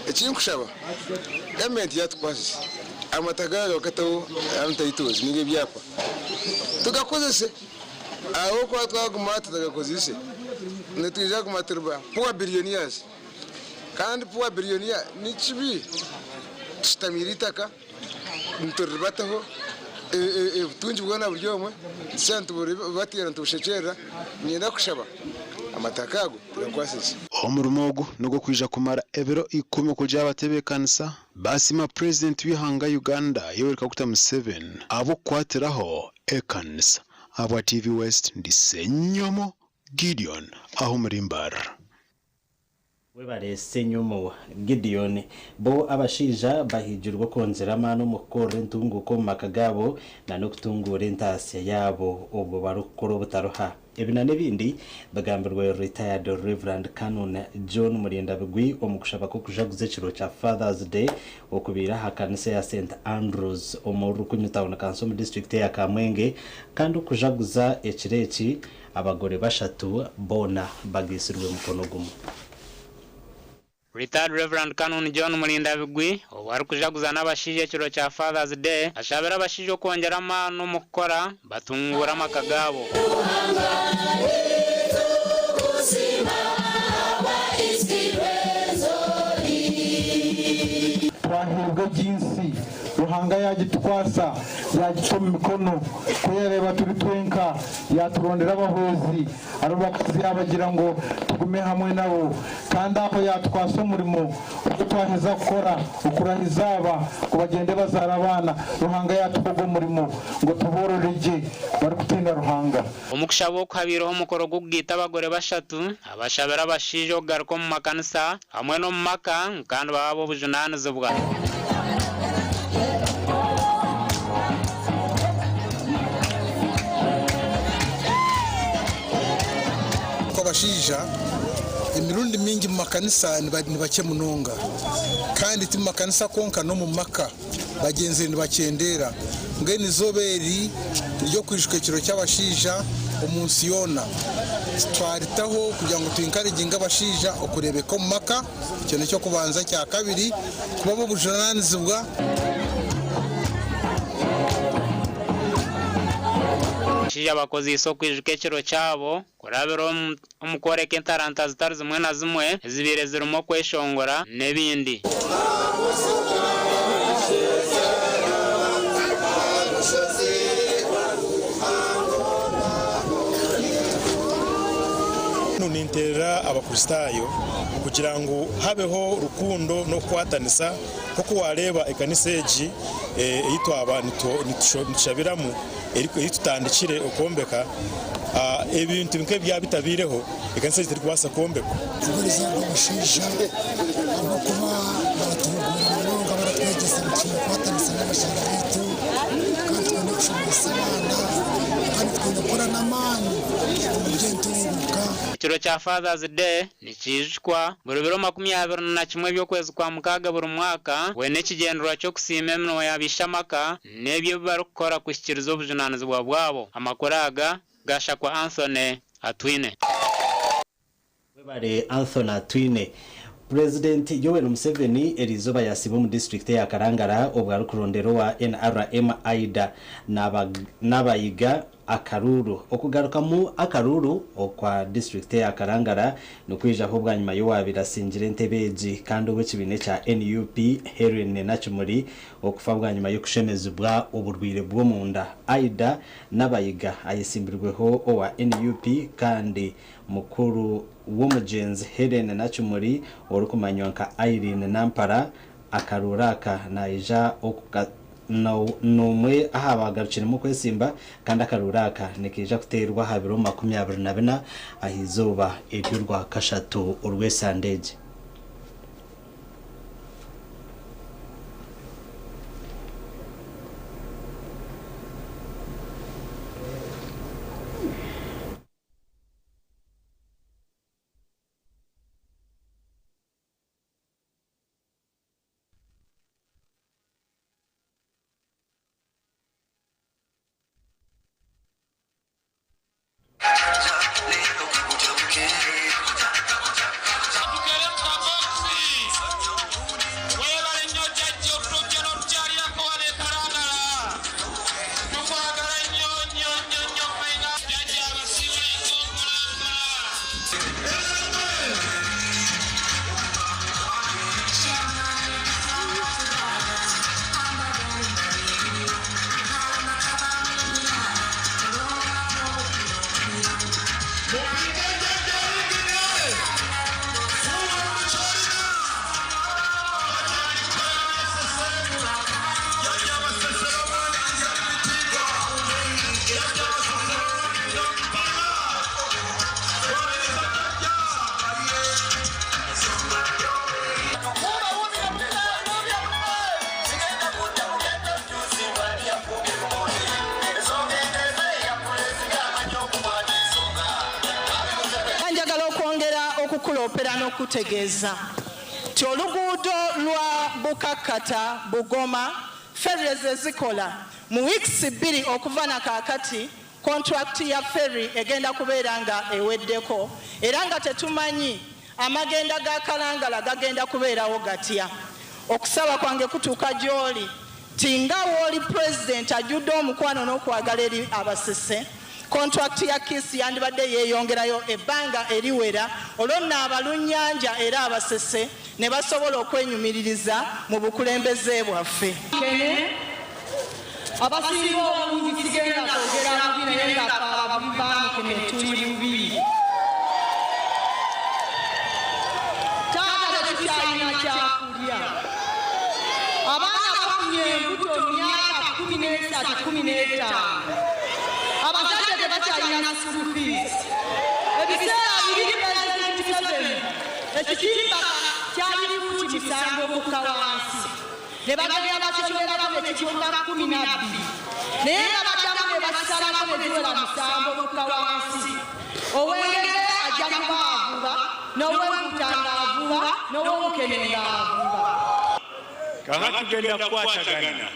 Ekinkushaba gavumenti yatukwasisa amataka aga bakataho land titles ninga ebyapa tugakozese ahabw'okuba twaguma tutagakozeise nitwija kuguma turi ba poor billionaires kandi poor billionaire ni kibi tushutamiire eitaka nituribataho obutungi bwona buri omwe nitushusha nituburibatira nitubushekyerera niinyenda kushaba amataka ago tugakwasize. Omurimo ogu nogw'okwija kumara ebiro ikumi kugira abatebeekanisa baasiima Purezidenti w'eihanga Uganda Yoweri Kaguta Museveni ahabw'okukwatiraho ekanisa. Ahabwa TV West, ndi Ssenyomo Gideon aha omuri Mbarara. Webare Ssenyomo Gideon. Bo abashaija bahigirwe okwongyera amaani omu kukorera entunguuka omu maka gaabo na n'okutunguura entaasya yaabo obwo barikukora obutaruha. Ebi na n'ebindi bigambirwe Retired Rev. Canon John Murindabigwi omu kushaba kw'okujaguza ekiro kya Father's Day okubaire aha kanisa ya St Andrews omu Rukunyu Town Council omu disiturikiti eya Kamwenge kandi okujaguza ekiro eki abagore bashatu boona bagaitsirwe mukono gumwe. Retired Rev. Canon John Murindabigwi obu arikujaguza n'abashaija ekiro kya Father's Day ashabire abashaija okwongyera amaani omu kukora batunguure amaka gaabo. Twaheebwa egi nsi, Ruhanga yaagitukwatsa, yaagita omu mikono. Ku yareeba turi twenka, yaaturondera abahwezi, aribo bakazi yaabagira ngu tugume hamwe nabo. Kandi aho yaatukwatsa omurimo ogu twaheza kukora, okurahiza aba ngu bagyende bazaare abaana. Ruhanga yaatuha ogwo murimo ngu tuboorore gye barikutiina Ruhanga. Omu kushaba oku habaireho omukoro gw'okugaita abagore bashatu abashabire abashaija okugaruka omu makanisa hamwe n'omu maka ngu kandi babe ab'obujunaanizibwa. Abashaija emirundi mingi omu makanisa ni bakye munonga kandi ti mu makanisa kwonka n'omu maka bagyenzire nibakyendeera. Mbwenu eizooba eri ery'okwijuka ekiro ky'abashaija omu nsi yoona twaritaho kugira ngu twinkareginge abashaija okureebeka omu maka, ekyo n'eky'okubanza. Ekyakabiri, kuba ab'obujunaanizibwa. Abashaija bakozeise okwijuka ekiro kyabo kurabira omu kworeka entaranta zitari zimwe na zimwe ezibaire zirimu okweshongora n'ebindi. Ninteerera Abakristaayo kugira ngu habeho rukundo n'okukwatanisa nk'oku waareeba ekanisa egi ei twaba nitushabiramu ei tutandikire okwombeka, ebintu nk'ebi byaba bitabaireho ekanisa egi terikubaasa kwombekwa. Tugurize abashaija ahabw'okuba baratuhuguura munonga, baratwegyesa ngu twine kukwatanisa n'abashaija baitu kandi twine kushomesa abaana kandi twine kukora n'amaani omu by'entunguuka. Ekiro Ekiro kya Father's Day nikiijukwa buri biro 21 by'okwezi kwa mukaaga buri mwaka bwine ekigyendererwa ky'okusiima emirimo ya baishe-amaka n'ebyo ebi barikukora kuhikiiriza obujunaanizibwa bwabo. Amakuru aga gashakwa Anthony Atwine. Webare Anthony Atwine. Purezidenti Yoweri Museveni eriizooba yaasiiba omu disiturikiti eya Kalangala obwo arikurondera owa NRM Aidah Nabayiga akaruuru. Okugarukamu akaruuru okwa disiturikiti eya Kalangala nikwijaho bwanyima y'owaabaire asingire entebe egi kandi ow'ekibiina ekya NUP Hellen Nakimuli okufa bwanyima y'okushemezibwa oburwaire bw'omunda. Aidah Nabayiga ayetsimbirweho owa NUP kandi mukuru w'omugyenzi Hellen Nakimuli orikumanywa nka Irene Nampala akaruuru aka naija n'omwe aha bagarukiremu kwesimba kandi akaruuru aka nikaija kuteerwa aha biro 24 aha izooba ery'orwakashatu orw'esande egi. Njagala okwongera okukuloopera n'okukutegeeza nti oluguudo lwa Bukakkata Bugoma ferries ezikola mu weeks bbiri okuva na kaakati contract ya ferry egenda kubeera nga eweddeko era nga tetumanyi amagenda ga Kalangala gagenda kubeerawo gatya. Okusaba kwange kutuuka gy'oli nti nga w'oli Pulezidenti ajjudde omukwano n'okwagala eri Abasese, contract ya KISS yandibadde yeeyongerayo ebbanga eriwera olwo nno abalunnyanja era Abasese ne basobola okwenyumiririza mu bukulembeze bwaffe. Mukene, Abasinga obungi sigenda kwogera bubi naye nga ffe abavubi ba mukene tuli bubi. Taata tetukyalina kyakulya. Abaana bafunye embuto mu myaka 13, 15. Abazadde tebakyalina school fees. Ebiseera biri Pulezidenti Museveni ekitimba kyali fuuti 7 okukka wansi. Ne bagenda bakyongerako ne kifuuka 12. Naye nga baddamu ne bakisalako ne ziwera 7 okukka wansi. Ow'engege ajja kuba avuba, n'ow'empuuta ng'avuba, n'ow'omukene ng'avuba. Kaakati tugenda kukwatagana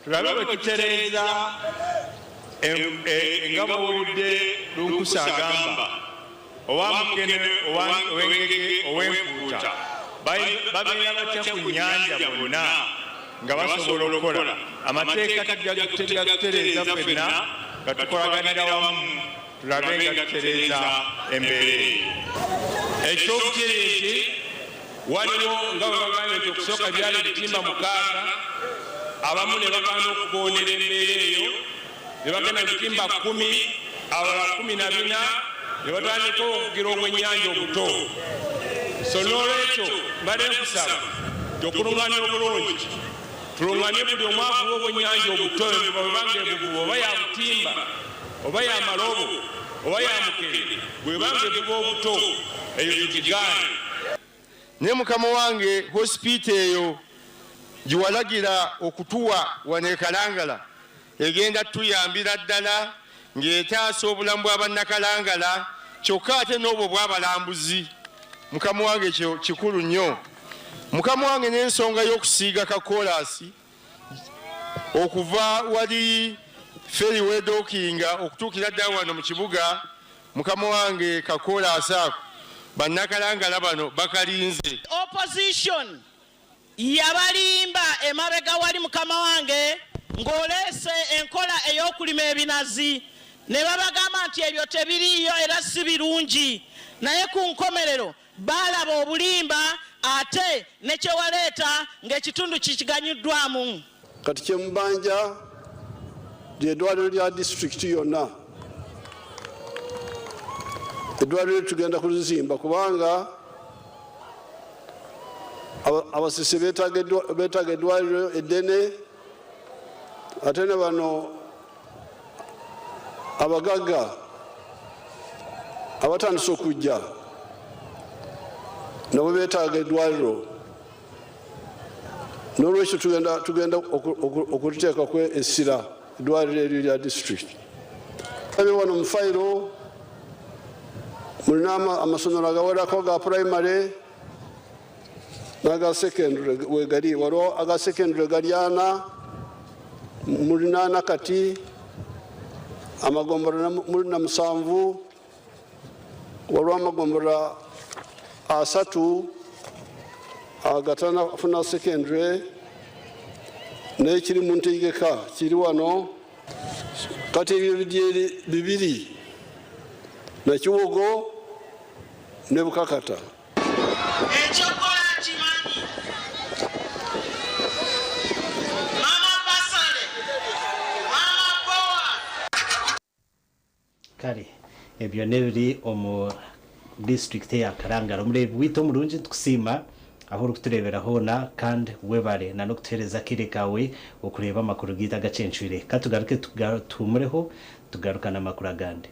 tulabe bwe tutereeza nga bw'owulidde Lunkuse agamba owa mukene, ow'engege, ow'empuuta babeera batya ku nnyanja bonna nga basobola okukola. Amateeka tujja kutereeza ffenna nga tukolaganira wamu tulabe nga tutereeza embeera eyo. Eky'okukiri nti waliwo nga bwe bagambye nti okusooka byali ebitimba 6, abamu ne bagaana okugondera embeera eyo ne bagenda mu bitimba 10, abalala 14 ne batandika okugira obwennyanja obuto. So n'olwekyo mbadde nkusaba nti okulungamya obulungi tulungamye buli omu avuba obwennyanja obuto, envuba bwebanga ebuvuba oba ya butimba oba ya malobo oba ya mukene, bwebanga evuba obuto eyo tugigaane. Naye mukama wange hospital eyo giwalagira okutuwa wano e Kalangala egenda tutuyambira ddala ng'etaasa obulamu bwa Bannakalangala Kyokka ate n'obwo obw'abalambuzi. Mukama wange ekyo kikulu nnyo. Mukama wange n'ensonga y'okusiiga kakoolaasi okuva wali ferry w'edookinga okutuukira ddala wano mu kibuga, mukama wange kakoolaasi ako Bannakalangala bano bakalinze. Opposition Yabalimba emabega wali mukama wange ng'oleese enkola ey'okulima ebinazi ne babagamba nti ebyo tebiriiyo era si birungi naye ku nkomerero baalaba obulimba ate ne kye waleeta ng'ekitundu kikiganyuddwamu. Kati kyemubanja ly'eddwaliro lya disitulikiti yonna. Eddwaliro tugenda kulizimba kubanga Abasisi betaaga eddwaliro eddene ate ne bano abagagga abatandise okujja nabo betaaga eddwaliro n'olwekyo tugenda okuliteekako essira eddwaliro eryo lya disitulikiti. Wano mu fayiro mulina amasomero agawerako ga pulayimale n'aga secondary wegali, waliwo aga secondary gali ana, mulina ana kati, amagombolola mulina 7, waliwo amagombolola 3 agatanafuna secondary, naye kiri mu ntegeka kiri wano. Kati ebyo bidyeri bibiri, Nakiwogo ne Bukakata. Ekyokukola nkimanyi. Maama Basale, Maama Boa. Kare ebyo n'ebiri omu disiturikiti eya Kalangala. Omureebi waitu omurungi nitukusiima ahu orikutureebera hoona kandi webare na n'okutuheereza akaire kaawe okureeba amakuru gaitu agacencwire. Ka tugaruke tuhuumureho tugaruka n'amakuru agandi.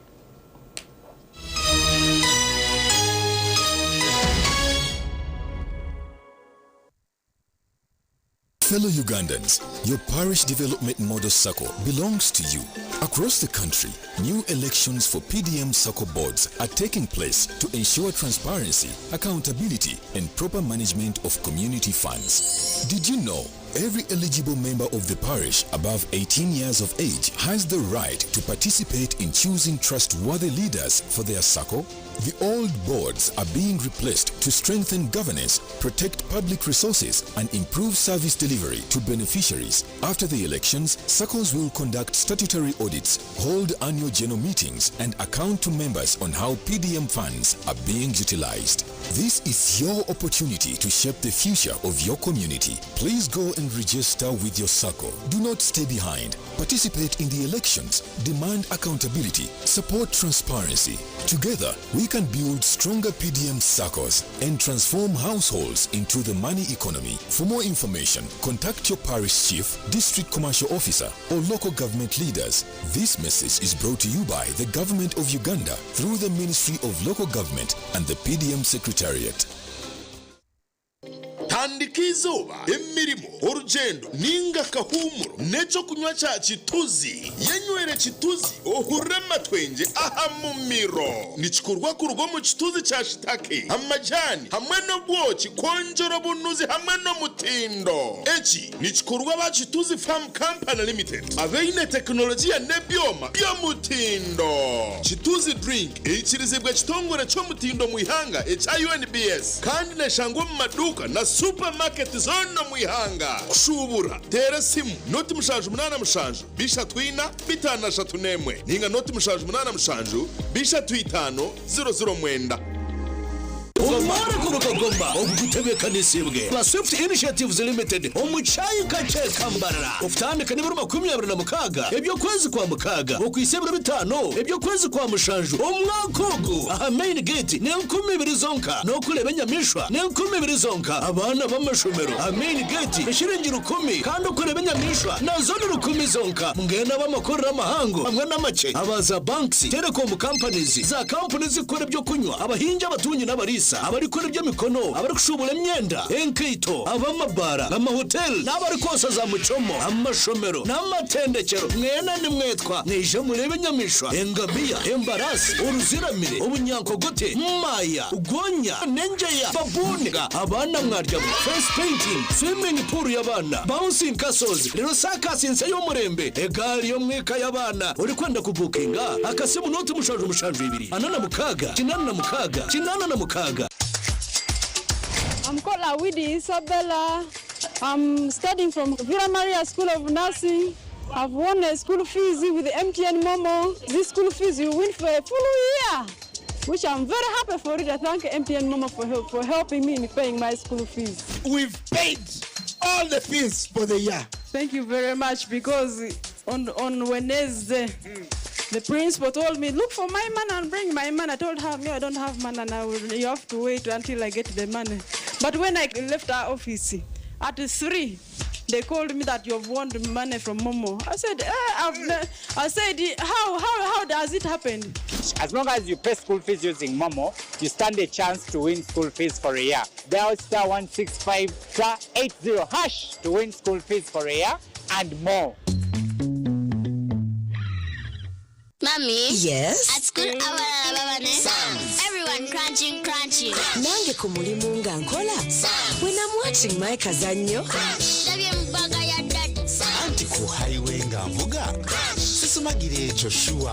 Fellow Ugandans, your parish development model SACCO belongs to you. Across the country, new elections for PDM SACCO boards are taking place to ensure transparency, accountability, and proper management of community funds. Did you know every eligible member of the parish above 18 years of age has the right to participate in choosing trustworthy leaders for their SACCO? The old boards are being replaced to strengthen governance, protect public resources, and improve service delivery to beneficiaries. After the elections, SACCOs will conduct statutory audits, hold annual general meetings, and account to members on how PDM funds are being utilized. This is your opportunity to shape the future of your community. Please go and register with your SACCO. Do not stay behind. Participate in the elections. Demand accountability. Support transparency. Together, we can build stronger PDM SACCOs and transform households into the money economy. For more information, contact your parish chief, district commercial officer, or local government leaders. This message is brought to you by the Government of Uganda through the Ministry of Local Government and the PDM Secretariat. Tandika eizooba, emirimo, orugyendo ninga akahuumuro n'ekyokunywa kya Kituzi. Yenywere Kituzi ohurire amatwengye aha mumiro. Nikikorwa kuruga omu kituzi kya shitake, amajani hamwe n'obwoki kwongyera obunuzi hamwe n'omutindo. Eki nikikorwa aba Kituzi Farm Company Limited abaine tekinologiya n'ebyoma by'omutindo. Kituzi Drink eikirizibwe ekitongore ky'omutindo omu ihanga ekya UNBS kandi neshangwa omu maduuka na supamaketi zoona omu ihanga. Kushuubura, teera esimu 078 3 4 5 31 ninga 078 3 5 0 0 9. Omwore kuruga Goma ogu gutebeekanisiibwe ba Swift Initiatives Limited omu kyayika kye Kambarara okutandika n'ebiro 26 eby'okwezi kwa mukaaga okuhitsya ebiro 5 eby'okwezi kwa mushanju omwaka ogu aha main gate n'enkumi ibiri zonka n'okureeba enyamaishwa n'enkumi ibiri zonka abaana b'amashomero aha main gate eshiringi 1,000 kandi okureeba enyamaishwa nazo ni 1,000 zonka mbwenu ab'amakorero amahango hamwe n'amakye aba za banks, telecom companies, za kampuni zikora ebyokunywa abahingi abatungi n'abariisa. Abarikwombekesa, abarikukora eby'emikono, abarikushuubura emyenda, enkaito, ab'amabaara, amahoteeri n'abarikwosa za muchomo, amashomero n'amatendekyero, mwena nimwetwa mwije mureebe enyamaishwa, engamiya, embaraasi, oruziramire, obunyankogote, maaya, gonya, n'engyeya, babuuni, abaana mwaryamu, face painting, swimming pool y'abaana, bouncing castles, reero saakasi nsya y'omurembe, egaari y'omwika y'abaana. Orikwenda kubuukinga, akasimu nooti 772 46 86 86. I'm called Awidi Isabella. I'm studying from Villa Maria School of Nursing. I've won a school fees with MTN Momo. This school fees you win for a full year, which I'm very happy for it. I thank MTN Momo for, help, for helping me in paying my school fees. We've paid all the fees for the year. Thank you very much because on, on Wednesday, the principal told me, look for my money and bring my money. I told her, me, I don't have money and I will, you have to wait until I get the money. But when I left our office at 3, they called me that you've won the money from Momo. I said, eh, I've I said, how, how, how does it happen? As long as you pay school fees using Momo, you stand a chance to win school fees for a year. Dial star 165 star 80 hash to win school fees for a year and more. Mommy? Yes? At school, Everyone crunching, crunching. Nange ku mulimu nga nkola. When I'm watching my kazannyo. Ndabye mu bag ya daddy. Anti ku highway nga nvuga sisumagira ekyo sure.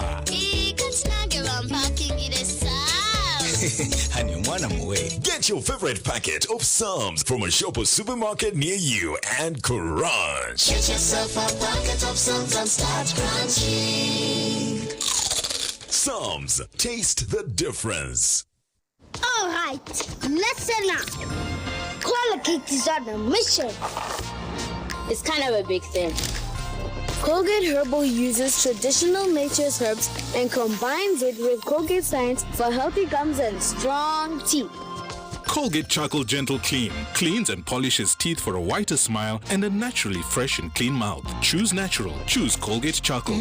Kati nange bampakingire Psalms. Honey, omwana muwe. Get your favorite packet of Psalms from a shop or supermarket near you and crunch. Get yourself a packet of Psalms and start crunching. Psalms, taste the difference. All right, listen up. Colgate is on a mission. It's kind of a big thing. Colgate Herbal uses traditional nature's herbs and combines it with Colgate science for healthy gums and strong teeth. Colgate Charcoal Gentle Clean cleans and polishes teeth for a whiter smile and a naturally fresh and clean mouth. Choose natural. Choose Colgate Charcoal.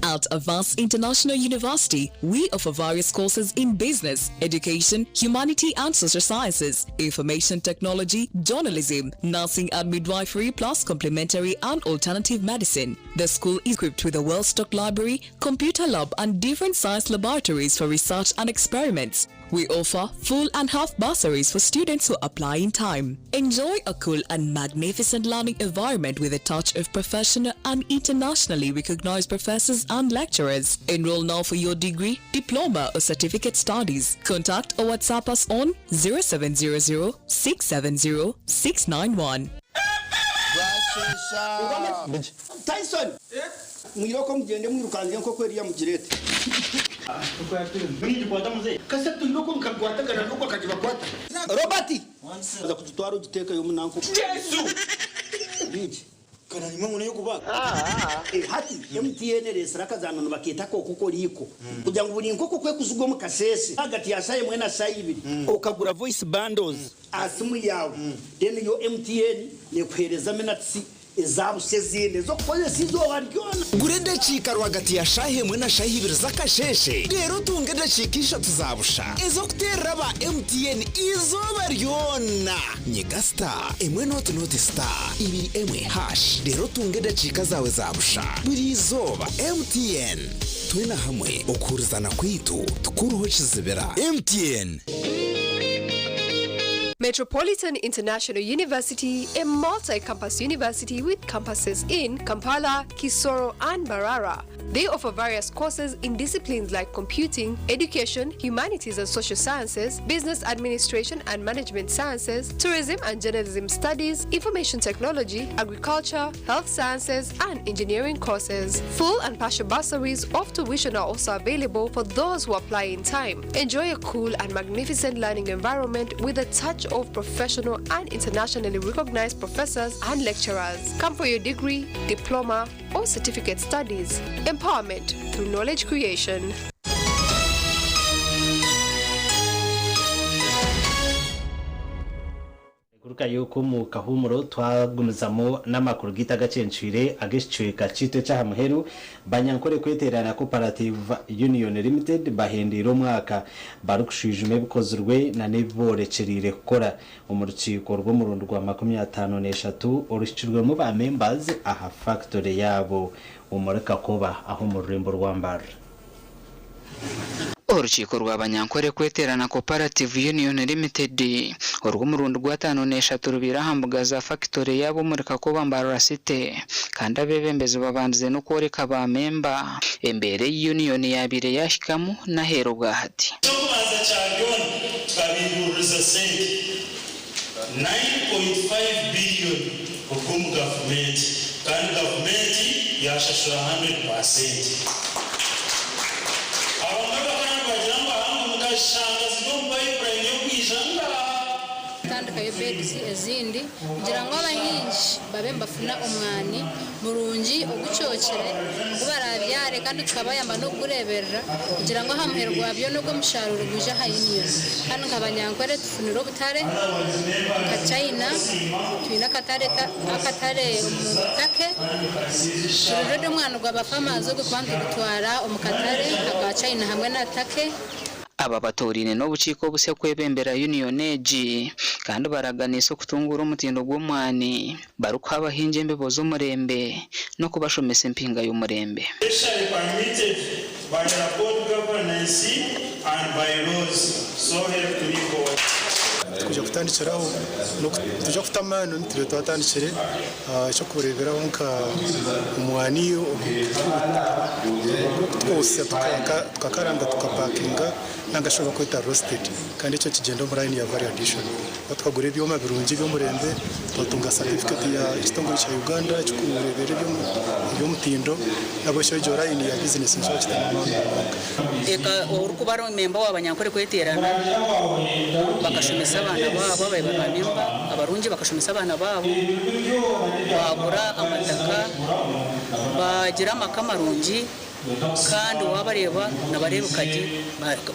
At Avance International University, we offer various courses in business, education, humanity and social sciences, information technology, journalism, nursing and midwifery, plus complementary and alternative medicine. The school is equipped with a well-stocked library, computer lab and different science laboratories for research and experiments. We offer full and half bursaries for students who apply in time. Enjoy a cool and magnificent learning environment with a touch of professional and internationally recognized professors and lecturers. Enroll now for your degree, diploma or certificate studies. Contact or WhatsApp us on 0700 670 691. Tyson mwiroko mugende mwirukange nkoko eriya mugirete kase tuyiroko nkakwatagana nuko akagibakwata Robert aza kugitwara ugiteka yo munanko Yesu biji kana nimwe ngono yo kubaga hati MTN resera kazanano bakita ko kuko riko kugira ngo buri nkoko kwe kuzugwa mu kasese hagati ya saye mwe na saye ibiri ukagura voice bundles asimu yawe then yo MTN nekuhereza minutes ezabuse zindi zo kukozesa izuba ryona gura eddakiika rwagati ya shaaha emwe na shaaha ibiri z'akasheshe reero otunge eddakiika ishatu za busha ez'okuteerera aba MTN izooba ryona nyiga star emwe noti noti star ibiri emwe hash reero otunge eddakiika zaawe za busha buri izooba MTN twena hamwe okuhurizana kwaitu tukuruho kizibira MTN. Metropolitan International University, a multi-campus university with campuses in Kampala, Kisoro, and Mbarara. They offer various courses in disciplines like computing, education, humanities and social sciences, business administration and management sciences, tourism and journalism studies, information technology, agriculture, health sciences, and engineering courses. Full and partial bursaries of tuition are also available for those who apply in time. Enjoy a cool and magnificent learning environment with a touch of professional and internationally recognized professors and lecturers. Come for your degree, diploma, or certificate studies. Empowerment through knowledge creation. Kurugayo okwo omu kahuumuro twagumizamu n'amakuru gaitu agacencwire ag'ekicweka kyaitu eky'aha muheru, Banyankore Kweteerana Cooperative Union Limited bahendeire omwaka barikushwijuma ebikozirwe na n'ebi boorekyereire kukora omu rukiiko rw'omurundi gwa 53 oruhikirwemu ba members aha fakitore yaabo omuri Kakoba aho omu rurembo rwa Mbarara. Orukiiko rwa Banyankore Kweteerana Cooperative Union Limited orw'omurundi gw'ataano n'eshatu rubaire aha mbuga za fakitore yaabo omuri Kakoba Mbarara City kandi abeebembezi babandize n'okworeka ba memba embeera ei union yaabaire yaahikamu n'aheeru obwahati. Eky'okubanza kya byona tukabinguririza sente 9.5 billion kuruga omu gavumenti kandi gavumenti yashashura 100%. Abamwe bakaba nibagira ngu aha ngu mukazishanga ziri omu pipeline y'okwija ngaha. Kutandikayo beds ezindi kugira ngu abahingi babe nibafuna omwani murungi ogucokire ogu barabyare kandi tukabayamba n'okugureeberera kugira ngu aha muheru gwa byona ogwo omushaaruro gwije aha union. Kandi nka Banyankore tufunire obutare nka China, twine akatare akatare omu Turkey, turi ready omwani gwa ba farmers ogu kuba nitugutwara omu katare aka China hamwe na Turkey. Aba batooraine n'obukiiko obusya kwebembera union egi kandi baraganiise okutunguura omutindo gw'omwani barikuha abahingi embibo z'omurembe n'okubashomesa empinga y'omurembe. Especially permitted by the board governance and bylaws. So help me God. Tukwija kutandikiraho nituija kuta amaani omu bitebe twatandikire ekyokureeberaho nka omwani ogw'okutwotsya tukakaranga tukapakinga nanga shi barikweta roasted kandi ekyo kigyenda omu line ya value addition. Tukagura ebyoma birungi by'omurembe twatunga certificate ya ekitongore kya Uganda ekirikureeberera eby'omutindo nahabwekyo egyo line ya business nitukira kugitamu amaani munonga. Eka orikuba ari memba wa Banyankore Kweteerana bakashomesa abaana baabo ababaire ba memba abarungi bakashomesa abaana baabo baagura amataka baagira amaka marungi kandi waabareeba nibareebeka gye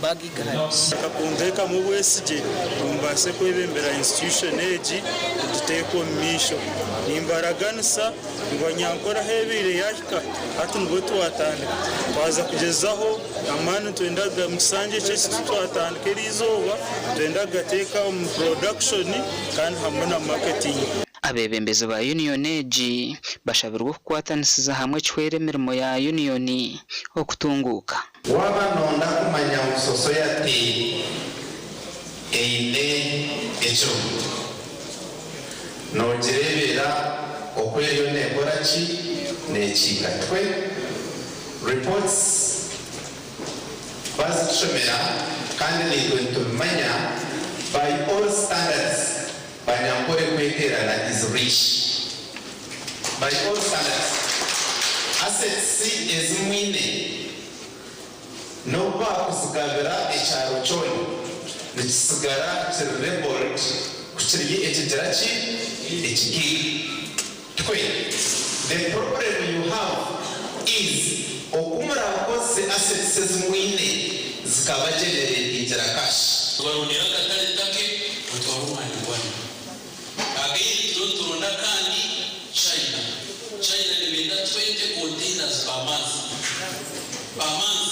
baagaigahara. Akakunteekamu obwesigye ngu mbaase kwebembera institution egi kugiteeka omu maisho. Nimbaraganisa ngu Banyankore ahu ebaire yaahika hati nibwo twatandika. Twaza kugyezaho amaani nitwenda omu kisanja eki eki twatandika eriizooba nitwenda kugateeka omu production kandi hamwe na marketing. Abeebembezi ba union egi bashabirwe okukwatanisiza hamwe kihwera emirimo ya union okutunguuka. Waaba noonda kumanya ngu sosoyate eine ekiruhuto, noogireebera oku eriyo neekora ki, neekiika. Twe reports baazitushomera kandi naitwe nitubimanya, by all standards Banyankore Kweteerana is rich. By all standards, assets ezi mwine n'obu baakuzigabira ekyaro kyona, nikisigara kiri labelled ku kiri ekigira ki? Ekigaiga. Twe, the problem you have is oku muraakozese assets ezi mwine zikaba generatingira cash. Tubarondera akatare Turkey batwara omwani gwanyu. Again turiyo nituronda akandi China. China nibenda 20 containers per month. Per month.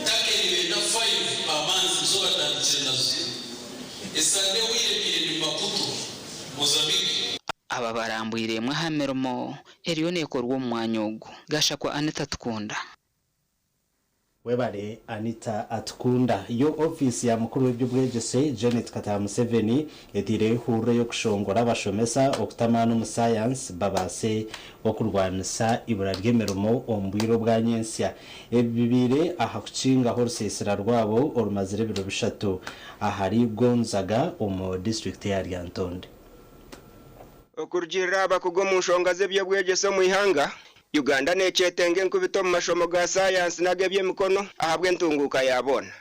Turkey nibenda 5 per month nizo batandikire nazo. Esande ewire ebaire ni Maputo, Mozambique. Aba barambwire emwe aha mirimo eriyo neekorwa omu mwanya ogu. Gashakwa Anita Atukunda. Webare Anita Atukunda. Yo ofiisi ya mukuru w'eby'obwegyese Janet Kataaha Museveni eteireho ehurura y'okushongora abashomesa okutamaana omu sayansi babaase okurwanisa ibura ry'emirimo omu bwire obwa nyentsya. Ebi bibaire aha kukingaho orusiisira rwabo orumazire ebiro bishatu ahari Gonzaga omu disiturikiti ya Lyantonde. Okurugiirira aha bakugu omu nshonga z'eby'obwegyese omu ihanga, Uganda neekyetenga enkubito omu mashomo ga sayansi n'ag'eby'emikono ahabw'entunguuka ya boona.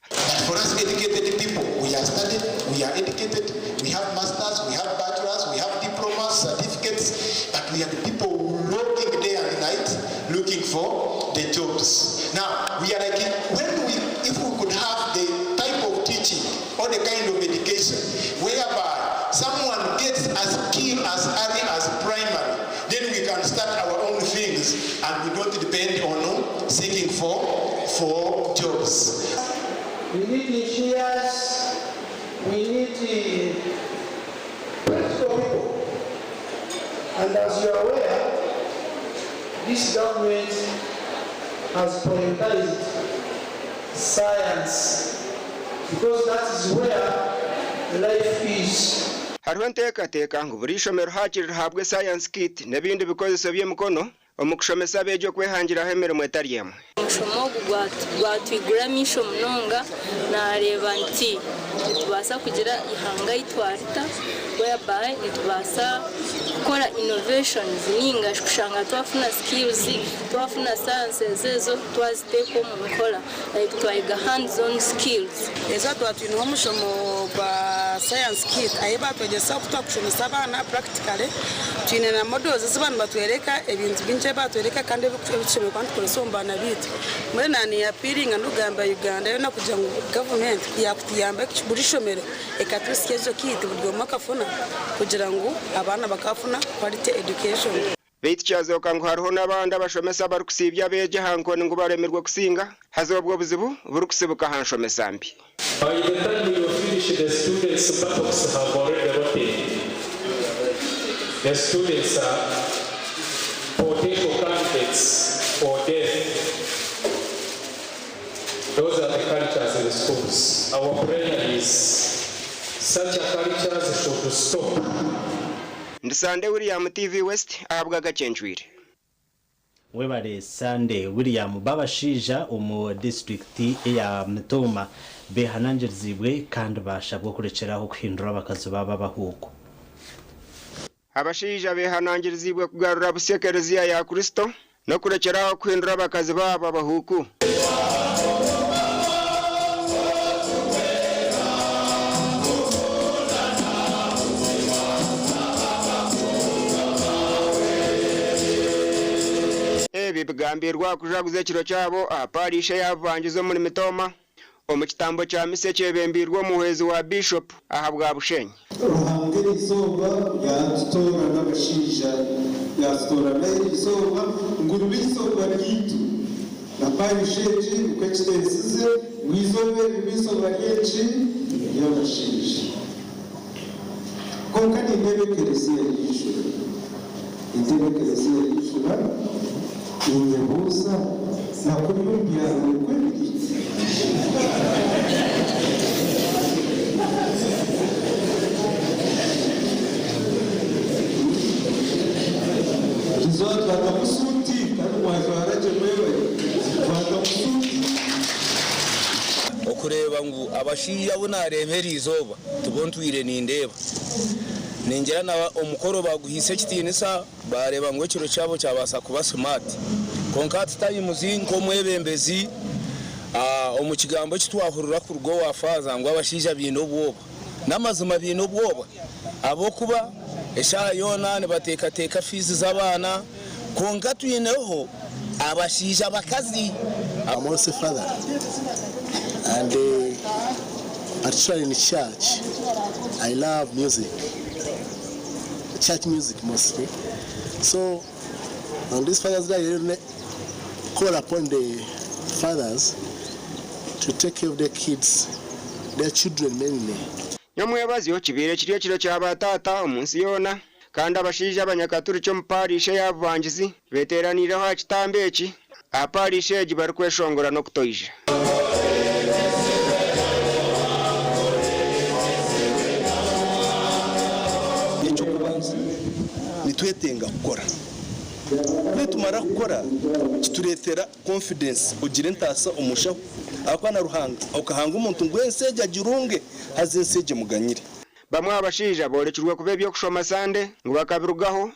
For us educated people, we are studied, we are educated, we have masters, we have bachelors, we have diplomas, certificates, but we are the people working day and night looking for the jobs. Now, we are like, when we, if we could have the type of teaching or the kind of education whereby someone gets as skill as early as primary. Then we can start our own things and we don't depend on seeking for, for jobs. We need engineers, we need practical people. And as you are aware, this government has prioritized science because that is where life is. Hariho enteekateeka ngu buri ishomero haakiri rihaabwe science kit n'ebindi bikozeso by'emikono omu kushomesa abeegi okwehangiraho emirimo etari emwe. Omushomo ogu gwatwigura amaisho munonga nareeba nti nitubaasa kugira ihanga ahi twarita whereby nitubaasa kukora innovations ninga kushanga twafuna skills twafuna sciences ezo twaziteeka omu nkora like twayiga hands on skills. Ezo twaba twineho omushomo gwa science kit ahi batwegyesa oku twakushomesa abaana practically. Twine na models ezi baba nibatworeka ebintu bingi ebi batworeka kandi ebi tushemereire kuba nitukoresa omu baana baitu. Mbwenu naaba niinyapiiringa ndikugambira Uganda yoona kugira ngu gavumenti yaakutuyamba buri ishomero ekatuhitsya ezo kit buri omwe akafuna kugira ngu abaana bakafuna quality education. Beitu kyazooka ngu hariho n'abandi abashomesa abarikusiibya abeegi aha nkoni ngu baremirwe kusinga, haza obwo obuzibu burikusibuka aha nshomesa mbi. By the time you finish, the students' buttocks have already rotten. The students are potential candidates for death. Those are the cultures in the schools. Our prayer is such a cultures should stop. Ndi Sande William, TV West, ahabwa Gacencwire. Webare Sande William. Babashaija omu disiturikiti eya Mitooma behanangirizibwe kandi bashabwa okurekyeraho kuhindura abakazi baabo abahuuku. Abashaija behanangirizibwe kugarura busya ekereziya ya Kristo n'okurekyeraho kuhindura abakazi baabo abahuuku. Ebi bigambirwe aha kujaguza ekiro kyabo aha paarishi eya Bubangizi omuri Mitooma omu kitambo kya misa ekyebembeirwe omuhwezi wa Biishopu ahabwa Bushenyi. Ruhanga eri izooba yaatutoorana abashaija, yaatutoorana eri izooba ngu ribe eizooba ryaitu. Na parish egi nikwo ekiteesize ngu eizooba eri ribe eizooba ry'eki? Ry'abashaija. Kwonka nindeeba ekereziya yaijura. Nindeeba ekereziya yaijura, ninyebuuza na kuri omu byaro nikwo biri? Erizooba twatamu suuti kandi mwajwara gye mwebare. Twatamu suuti. Okureeba ngu abashaija abu naareeba eriizooba tibo ntwire nindeeba. Ningira na omukoro baaguhaisa ekitiinisa baareeba ngu ekiro kyabo kyabaasa kuba simaati. Kwonka at times nk'omwebembezi omu kigambo eki twahurira kuruga owa faaza ngu abashaija baine obwoba. N'amazima baine obwoba ahabw'okuba eshaaha yoona nibateekateeka fiizi z'abaana kwonka twineho abashaija abakazi. I'm also a father and particularly in church I love music, church music mostly. So on this Father's Day I call upon the fathers to take care of their kids, their children mainly. Nyomwebazyo kibaire kiri ekiro kya baataata omu nsi yoona kandi abashaija abanyakaturiki omu paarishi eya Bubangizi beteeraniireho aha kitambo eki aha paarishi egi barikweshongora n'okutoija. Eky'okubanza nitwetenga kukora. Ku nitumara kukora kitureetera confidence ogira entaasa omu nshaho ahakuba na Ruhanga okahanga omuntu ngu ensi egi agirunge haza ensi egi emuganyire. Bamwe aha bashaija boorekirwe kuba eby'okushoma Sande ngu bakabirugaho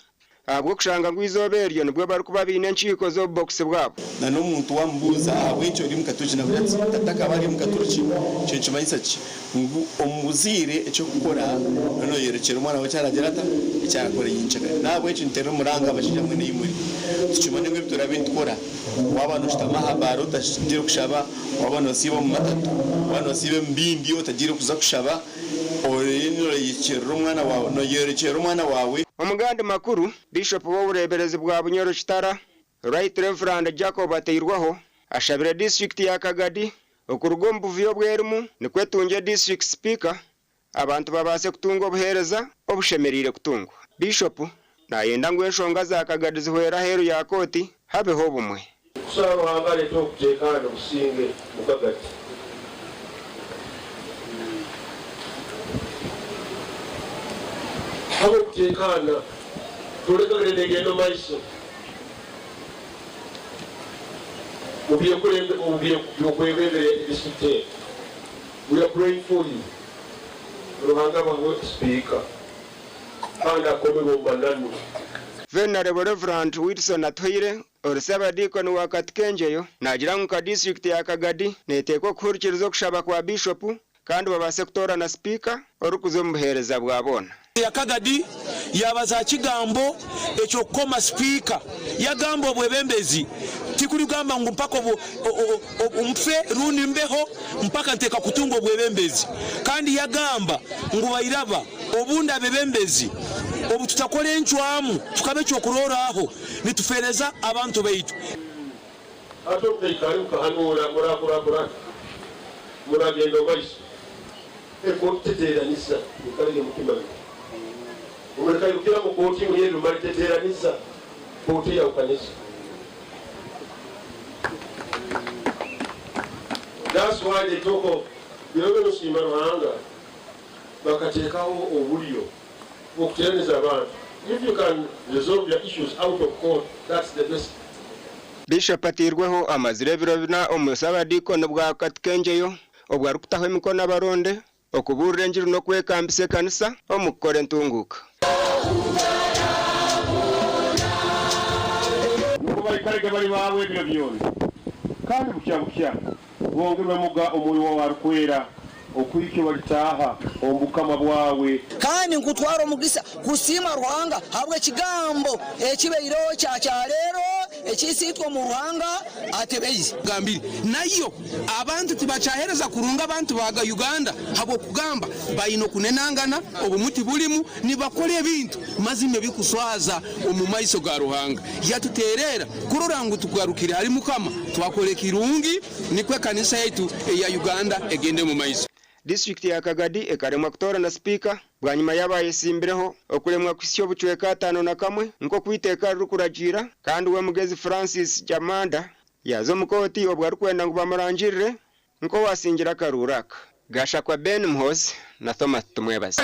ahabw'okushanga ngu eizooba eryo nibwo barikuba baine enkiiko z'obubokisi bwabo. Na n'omuntu waamubuuza ahabw'enki ori Omukaturiki naagira ati, Tata akaba ari Omukaturiki. Ekyo nikimanyisa ki? Ngu omuzaire eky'okukora nooba nooyorekyera omwana we eki araagira ata? Eki araakora nyencakare. N'ahabw'ekyo niteera omuranga abashaija mwena ei muri, tukimanye ngu ebi turaabe nitukora, waaba nooshutama aha baara otagiire kushaba, waaba noosiiba omu matatu, waaba noosiiba omu bindi otagiire kuza kushaba, noyekyerera omwana waawe noyerekyera omwana waawe. Omugandi makuru, Bishop w'obureeberezi bwa Bunyoro Kitara, Right Rev Jacob Ateirwaho ashabire disiturikiti ya Kagadi okuruga omu buvuyo obu erimu nikwo etungye disiturikiti sipiika abantu babaase kutunga obuheereza obushemereire kutungwa. Bishop nayenda ngu enshonga za Kagadi zihwere aheeru ya kooti habeho obumwe. Kusaba Ruhanga aleete okuteekaana obusinge mu Kagadi. Habe okuteekaana twolekagane negenda omu maiso mu by'okwebembera disitulikiti enu. We are praying for you. Ruhanga abahe sipiika kandi akomerwe omu mananu. Venerable Rev Wilson Atuhaire ori Ssabadiikoni wa Katikengyeyo naagira ngu nka disiturikiti ya Kagadi neeteekwa okuhurikiriza okushaba kwa Bishopu kandi babaase kutoorana sipiika orikuza omu buheereza bwa boona. Ya Kagadi yaabaza aha kigambo eky'okukoma sipiika yagamba obwebembezi tikurigamba ngu mpaka obu nfe rundi mbeho mpaka nteeka kutunga obwebembezi kandi yagamba ngu bairaba obundi abebembezi obu tutakora encwamu tukaba ekyokurorraho nitufeereza abantu baitu. Hati obutaikara mukahanuura murakurakurana, muragenda omu maiso. Ekooti teteeraniza, mwikarege mukimanye. Mulekairukira mu kooti ngu niyo erumara, teteeraniza, kooti eyahukaniza. That's why they talk of nyowe nosiima Ruhanga bakateekaho oburyo bw'okuteeraniza abantu. If you can resolve your issues out of court, that's the best. Bishop Ateirweho amazire ebiro bina omu Ssabadiikoni bwa Katikengyeyo obwo arikutaho emikono abaronde, okubuurira engiri n'okwekambisa ekanisa omu kukora entunguuka. Nukwo baikarege bali baawe ebiro byona, kandi bukya bukya bongerwemuga Omwoyo wawe Arukwera, okuhikya obu balitaaha omu bukama bwawe. Kandi nkutwara omugisa kusiima Ruhanga habw'ekigambo ekibaireho kya kyaleero ekisiitwe omu Ruhanga atebeize. Gambire nayo abantu tibakyahereza kurungi abantu ba Uganda habw'okugamba baine okunenangana, obumwe tiburimu, nibakora ebintu mazima ebikuswaza omu maiso ga Ruhanga. Yatuterera kurora ngu tugarukire ahari Mukama twakora ekirungi nikwo ekanisa yaitu eya Uganda egende omu maiso. Disiturikiti ya Kagadi ekaremwa kutoorana sipiika bwanyima y'abayesimbireho okuremwa kuhitsya obucweka 51 nk'oku eiteeka ririkuragiira kandi we Mugezi Francis Jamanda yaaza omu kooti obwo arikwenda ngu bamurangirire nk'owasingire akaruuru aka. Gashakwa Ben Muhoozi na Thomas Tumwebaze.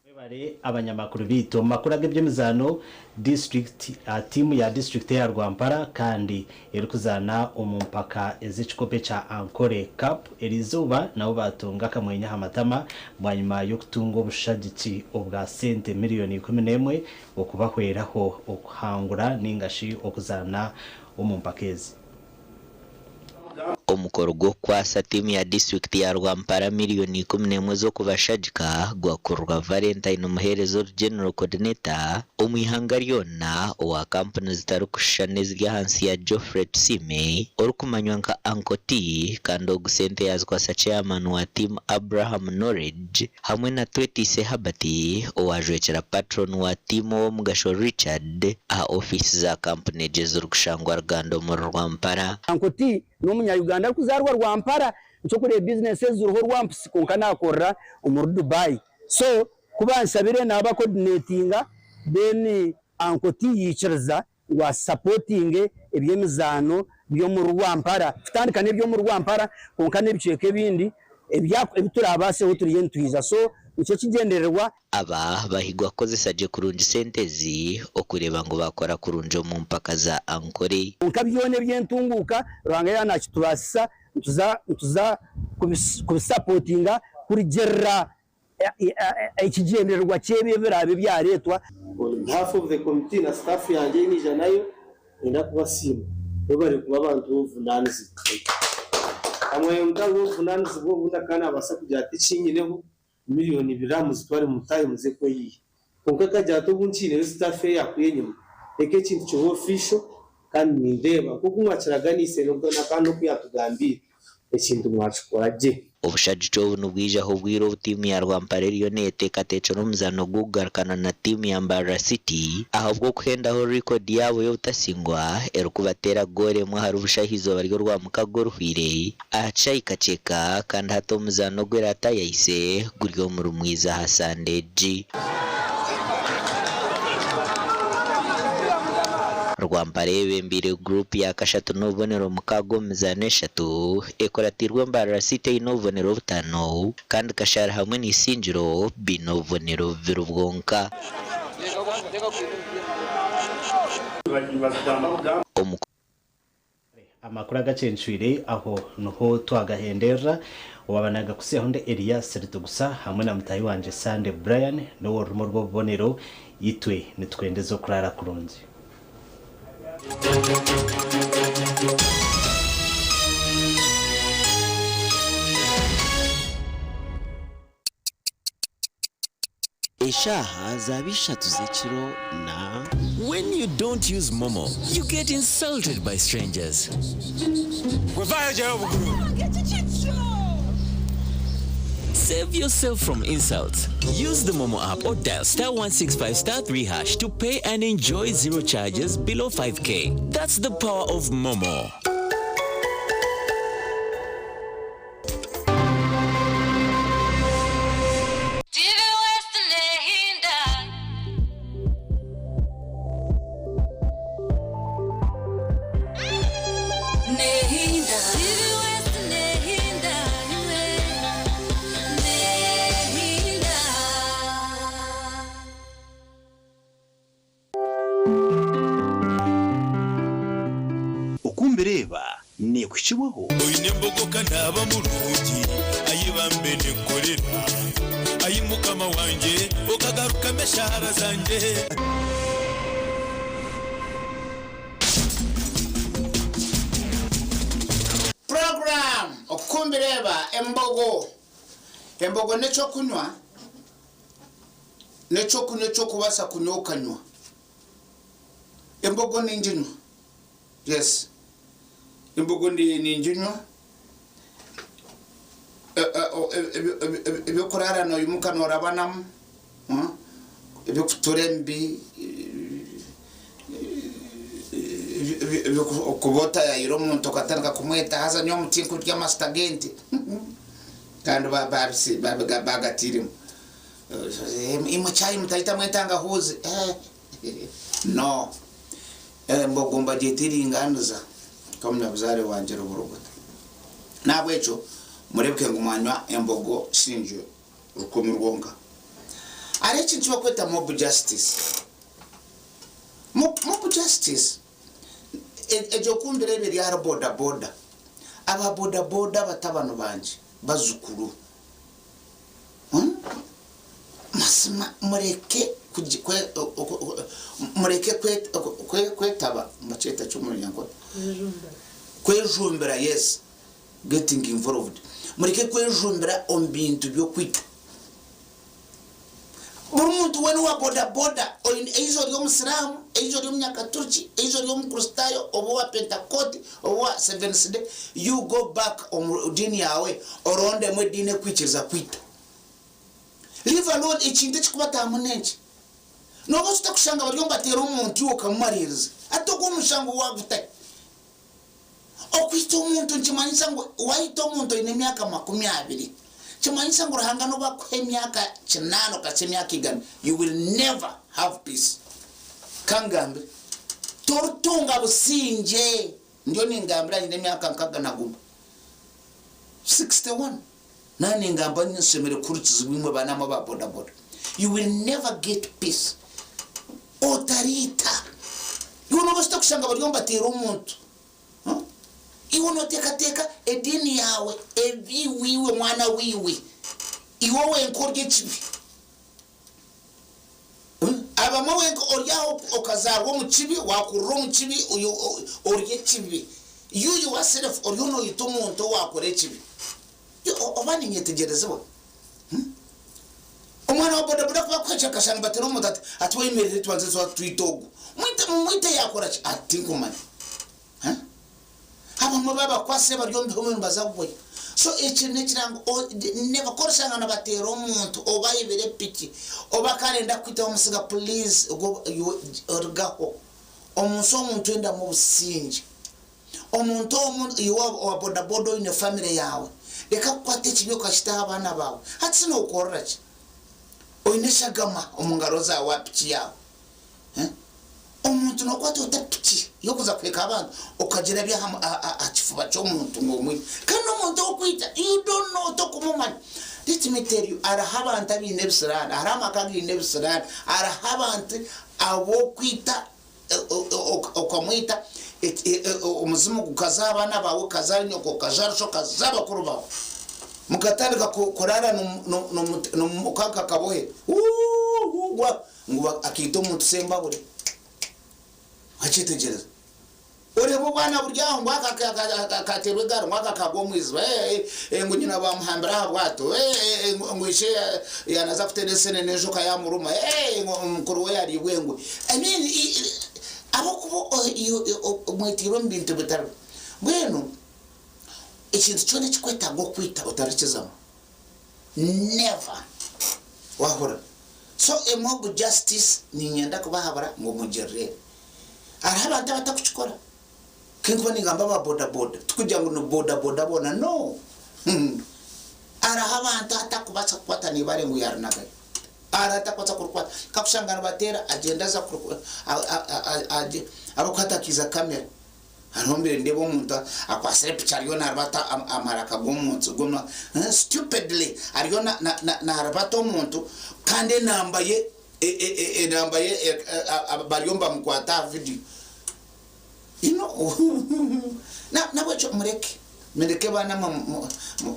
Mwebare abanyamakuru baitu. Omu makuru ag'eby'emizaano, disiturikiti tiimu ya disiturikiti eya Rwampara kandi erikuzaana omu mpaka ez'ekikopo ekya Ankole Cup eriizooba nabo baatunga akamwenyo aha matama bwanyima y'okutunga obushagiki obwa sente miriyoni 11 okubahweraho okuhangura ninga shi okuzaana omu mpaka ezi. Omukoro gw'okukwasa tiimu ya disiturikiti ya Rwampara miriyoni 11 z'okubashagika gwakorwa Valentine Muheereza ori General Coordinator omu ihanga ryona owa kampuni zitarikushushana eziri ahansi ya Geoffrey Tusiime orikumanywa nka Uncle T kandi ogu sente yazikwasa Chairman wa tiimu Abraham Knowledge hamwe na Twetiise Herbert owajwekyera Patron wa tiimu Owomugasho Richard aha ofiisi za kampuni egi ezirikushangwa Ruganda omuri Rwampara. Uncle T n'omunya-Uganda arikuzaarwa Rwampara, nikyo okureeba bizinesi ezi ziriho Rwampisi kwonka naakorera omuri Dubai. So ku banshabire naaba coordinatinga then Uncle T yaikiriza ngu asapotinge eby'emizaano by'omuri Rwampara. Kutandika n'eby'omuri Rwampara kwonka n'ebicweka ebindi ebi turaabaseho turiyo nitwija. So nikyo kigyendererwa. Aba bahigwa kukozesa gye kurungi sente ezi okureeba ngu baakora kurungi omu mpaka za Ankole. Kwonka byona eby'entunguuka Ruhanga yaaba naakitubaasisa nituza nituza kubisapotinga kurugiirira ekigyendererwa ky'ebyo ebiraabe byareetwa. On behalf of the committee na staff yangye ei naija nayo, niinyenda kubasiima. Mwebare kuba abantu b'obuvunaanizibwa. Hamwe mutari b'obuvunaanizibwa obundi akaba naabaasa kugira ati eki nyineho miriyoni ibiri aha muzitware mutaahe muze kweyiha. Kwonka akagira ati obu nkiineyo staff eyaakwiha enyima, reka ekintu kibe official kandi nindeeba nk'oku mwakiraganiise kandi n'oku yaatugambiire, ekintu mwakikora gye. Obushagiki obu nibwijaho obwire obu tiimu ya Rwampara eriyo neyeteekateekyera omuzaano gw'okugarukana na tiimu ya Mbarara City ahabw'okuhendaho record yaabo y'obutasingwa erikubateera goolo emwe ahari busha ah'eizooba ry'Orwamukaga oruhweire aha kishaayi Kakyeka kandi hati omuzaano ogu eraatayayise guri omuri Mwiza aha Sande egi. Rwampara eyebembeire guruupu ya kashatu n'obubonero mukaaga omu mizaano eshatu ekuratiirwe Mbarara City eine obubonero butaano kandi Kashari hamwe na Isingiro baine obubonero bubiri bwonka. Omu. Amakuru agacencwire aho niho twagahenderera. Owaba nagakutsiaho ndi Elias Ritugusa hamwe na mutaahi wangye Sande Brian n'ow'orurimi orw'obubonero. Itwe nitukwendeza okuraara kurungi. Eshaaha zaaba ishatu z'ekiro na. When you don't use MoMo, you get insulted by strangers. Save yourself from insults. Use the MoMo app or dial star 165 star 3 hash to pay and enjoy zero charges below 5k. That's the power of MoMo. TV West Nehinda. Nehinda. TV West Nehinda. Nimwe. Nehinda. Oku mbireeba neekuhikibwaho. Oine embogo ka naaba murungi, ai bambe ninkorera, ai Mukama wangye, okagarukamu eshaara zangye. Program, Okukumbireeba embogo. Embogo n'eky'okunywa n'eky'okunywa eky'okubaasa kunywa okanywa. Embogo ninginywa. Yes. Embogo ninginywa. Eby'okuraara noimuka noorabanamu, eby'okutura emibi, okuba otayaayire omuntu okatandika kumweta haza nyowe omu tinkurya amasita g'ente kandi baagatiiremu. Imwe chai mutaita mwetangahuzi. No. Embogo mbagyeta eringaaniza nk'omunyabuzaare wangye Ruburuguta. N'ahabw'ekyo mureebeke ngu mwanywa embogo singye rukumi rwonka. Hariho ekintu eki barikweta mob justice. Mob justice egyo ku mbireeba eri ahari bodaboda. Aba bodaboda batabani bangye, bazukuru, Mazima mureke mureke kwetaba nibakyeta ki omu runyankore? Kwejumbira yes getting involved mureke kwejumbira omu bintu by'okwita. Buri muntu weena owa boda boda either ori omusiraamu, either ori omunyakaturiki, either ori omukristaayo oba owa pentakoti oba owa seventh day, you go back omu diini yaawe orondemu ediini ekwikiriza kwita. Leave alone ekintu ekikubatahamu nenki? Noba otakushanga bari nibateera omuntu iwe okamumariiriza hati ogwo omushango wagutahi? Okwita omuntu nikimanyisa ngu waita omuntu oine emyaka 20 kimanyisa ngu Ruhanga nobu akuha emyaka kinaana okahitsya emyaka igana you will never have peace. Kangambire toritunga busingye ndiyo ningambira nyine emyaka nkaga nagumwe 61. Naaba ningamba nshemereire kuhurikizibwa imwe baana mwe aba bodaboda. You will never get peace otariita. Iwe noobaasa ota kushanga bari nibateera omuntu? Iwe nooteekateeka ediini yaawe ebi iwe mwana wiiwe, iwe wenka ori ekibi. Abamwe wenka ori aho okazaarwa omu kibi, waakurira omu kibi, ori ekibi. You yourself oriyo nooyita omuntu owaakora ekibi. Oba ninyetegyerezibwa? Omwana wa bodaboda ku barikuhakira akashanga nibateera omuntu ati, ati wemerere tubanze twite ogu. Mwite, mumwite yaakora ki? Ati tinkumanya. Abamwe babakwasire bari omu bihome nibaza kugoya. So eki nekirango never ku orishanga nibateera omuntu oba ayibire piki oba akarenda kukwita wamusiga please go rugaho. Omunsi omuntu endamu obusingye. Omuntu omu iwe owa bodaboda oine family yaawe reka kukwata ekibi okakita aha baana baawe. Hati shi nokorera ki? Oine eshagama omu ngaro zaawe aha piki yaawe. Omuntu nokwata ota piki y'okuza kuheka abantu okagirabya aha kifuba ky'omuntu ngu omwite. Kandi n'omuntu ow'okwita you don't know tokumumanya. Let me tell you hariho abantu abaine ebisiraani, hariho amaka againe ebisiraani, hariho abantu ab'okwita okamwita omuzimu gukaza aha baana baawe, gukaza ahari nyoko, gukaza ahari sho, gukaza aha bakuru baawe. Mukatandika kuraara nka kabohe ngu akaita omuntu sembabure. Wakyetegyereza? Oreeba obwana buri aho ngu aka kateerwa egaari, ngu aka kagwa omu iziba, ngu nyina bamuhambira aha bwato, ngu ishe yanaza kuteera ensenene enjoka yamuruma, ngu mukuru we yariibwa engwe. I mean ahabw'okuba mwetiirwe omu bintu bitari bimwe. Mbwenu ekintu kyona ekikwetaaga okwita otarikizamu. Never! Wahurira? So emob justice niinyenda kubahabura ngu mugirire. Hariho abantu abatakukikora. Ku ndikuba ningamba aba boda boda, tikugira ngu ni boda boda boona, no! Hariho abantu atakubaasa kukwata n'eibare ngu yaarinagayo. Hariho atakubaasa kurikwata. Nkakushanga nibateera agyenda aza abarikukwata akaiza kamera. Hariho mbire ndeeba omuntu akwatsire piki ariyo naribata amaraka g'omuntu stupidly ariyo naribata omuntu kandi enamba ye enamba ye bariyo nibamukwata aha video you know nahabwekyo mureke mureke baana mwe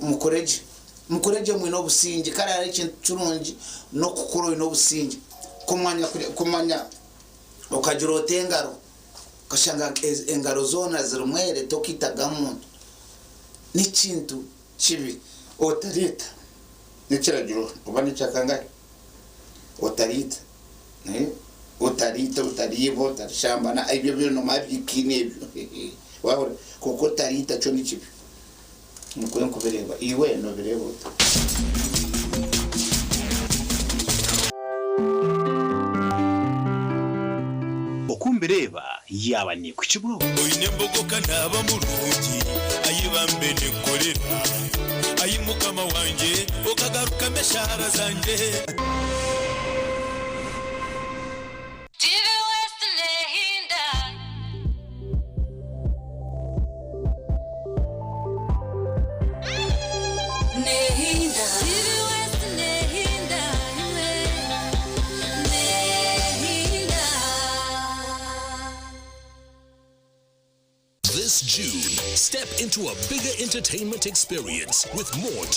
mukore gye mukore gye mwine obusingye kare hariho ekintu kirungi n'okukura oine obusingye kumanya kumanya okagira ota engaro. Okashanga engaro zoona zirimu ere tokiitaga muntu. N'ekintu kibi. Otariita n'ekiragiro oba n'ekyakangahi? Otariita. Otariita, otariiba, otarishambana, ebyo byona nomanya bihikaine ebyo. Wahurira? Kwonka otariita kyo ni kibi. Nikwo nkubireeba. Iwe nobireeba ota? Oku mbireeba yaaba neekukibwaho. Oine embogo ka naaba murungi, ai bambe ninkukorera, Ai Mukama wangye, okagarukamu eshaara zangye. TV West nehinda. Nehinda. TV West nehinda imwe. Nehinda. This June, step into a bigger entertainment experience with more to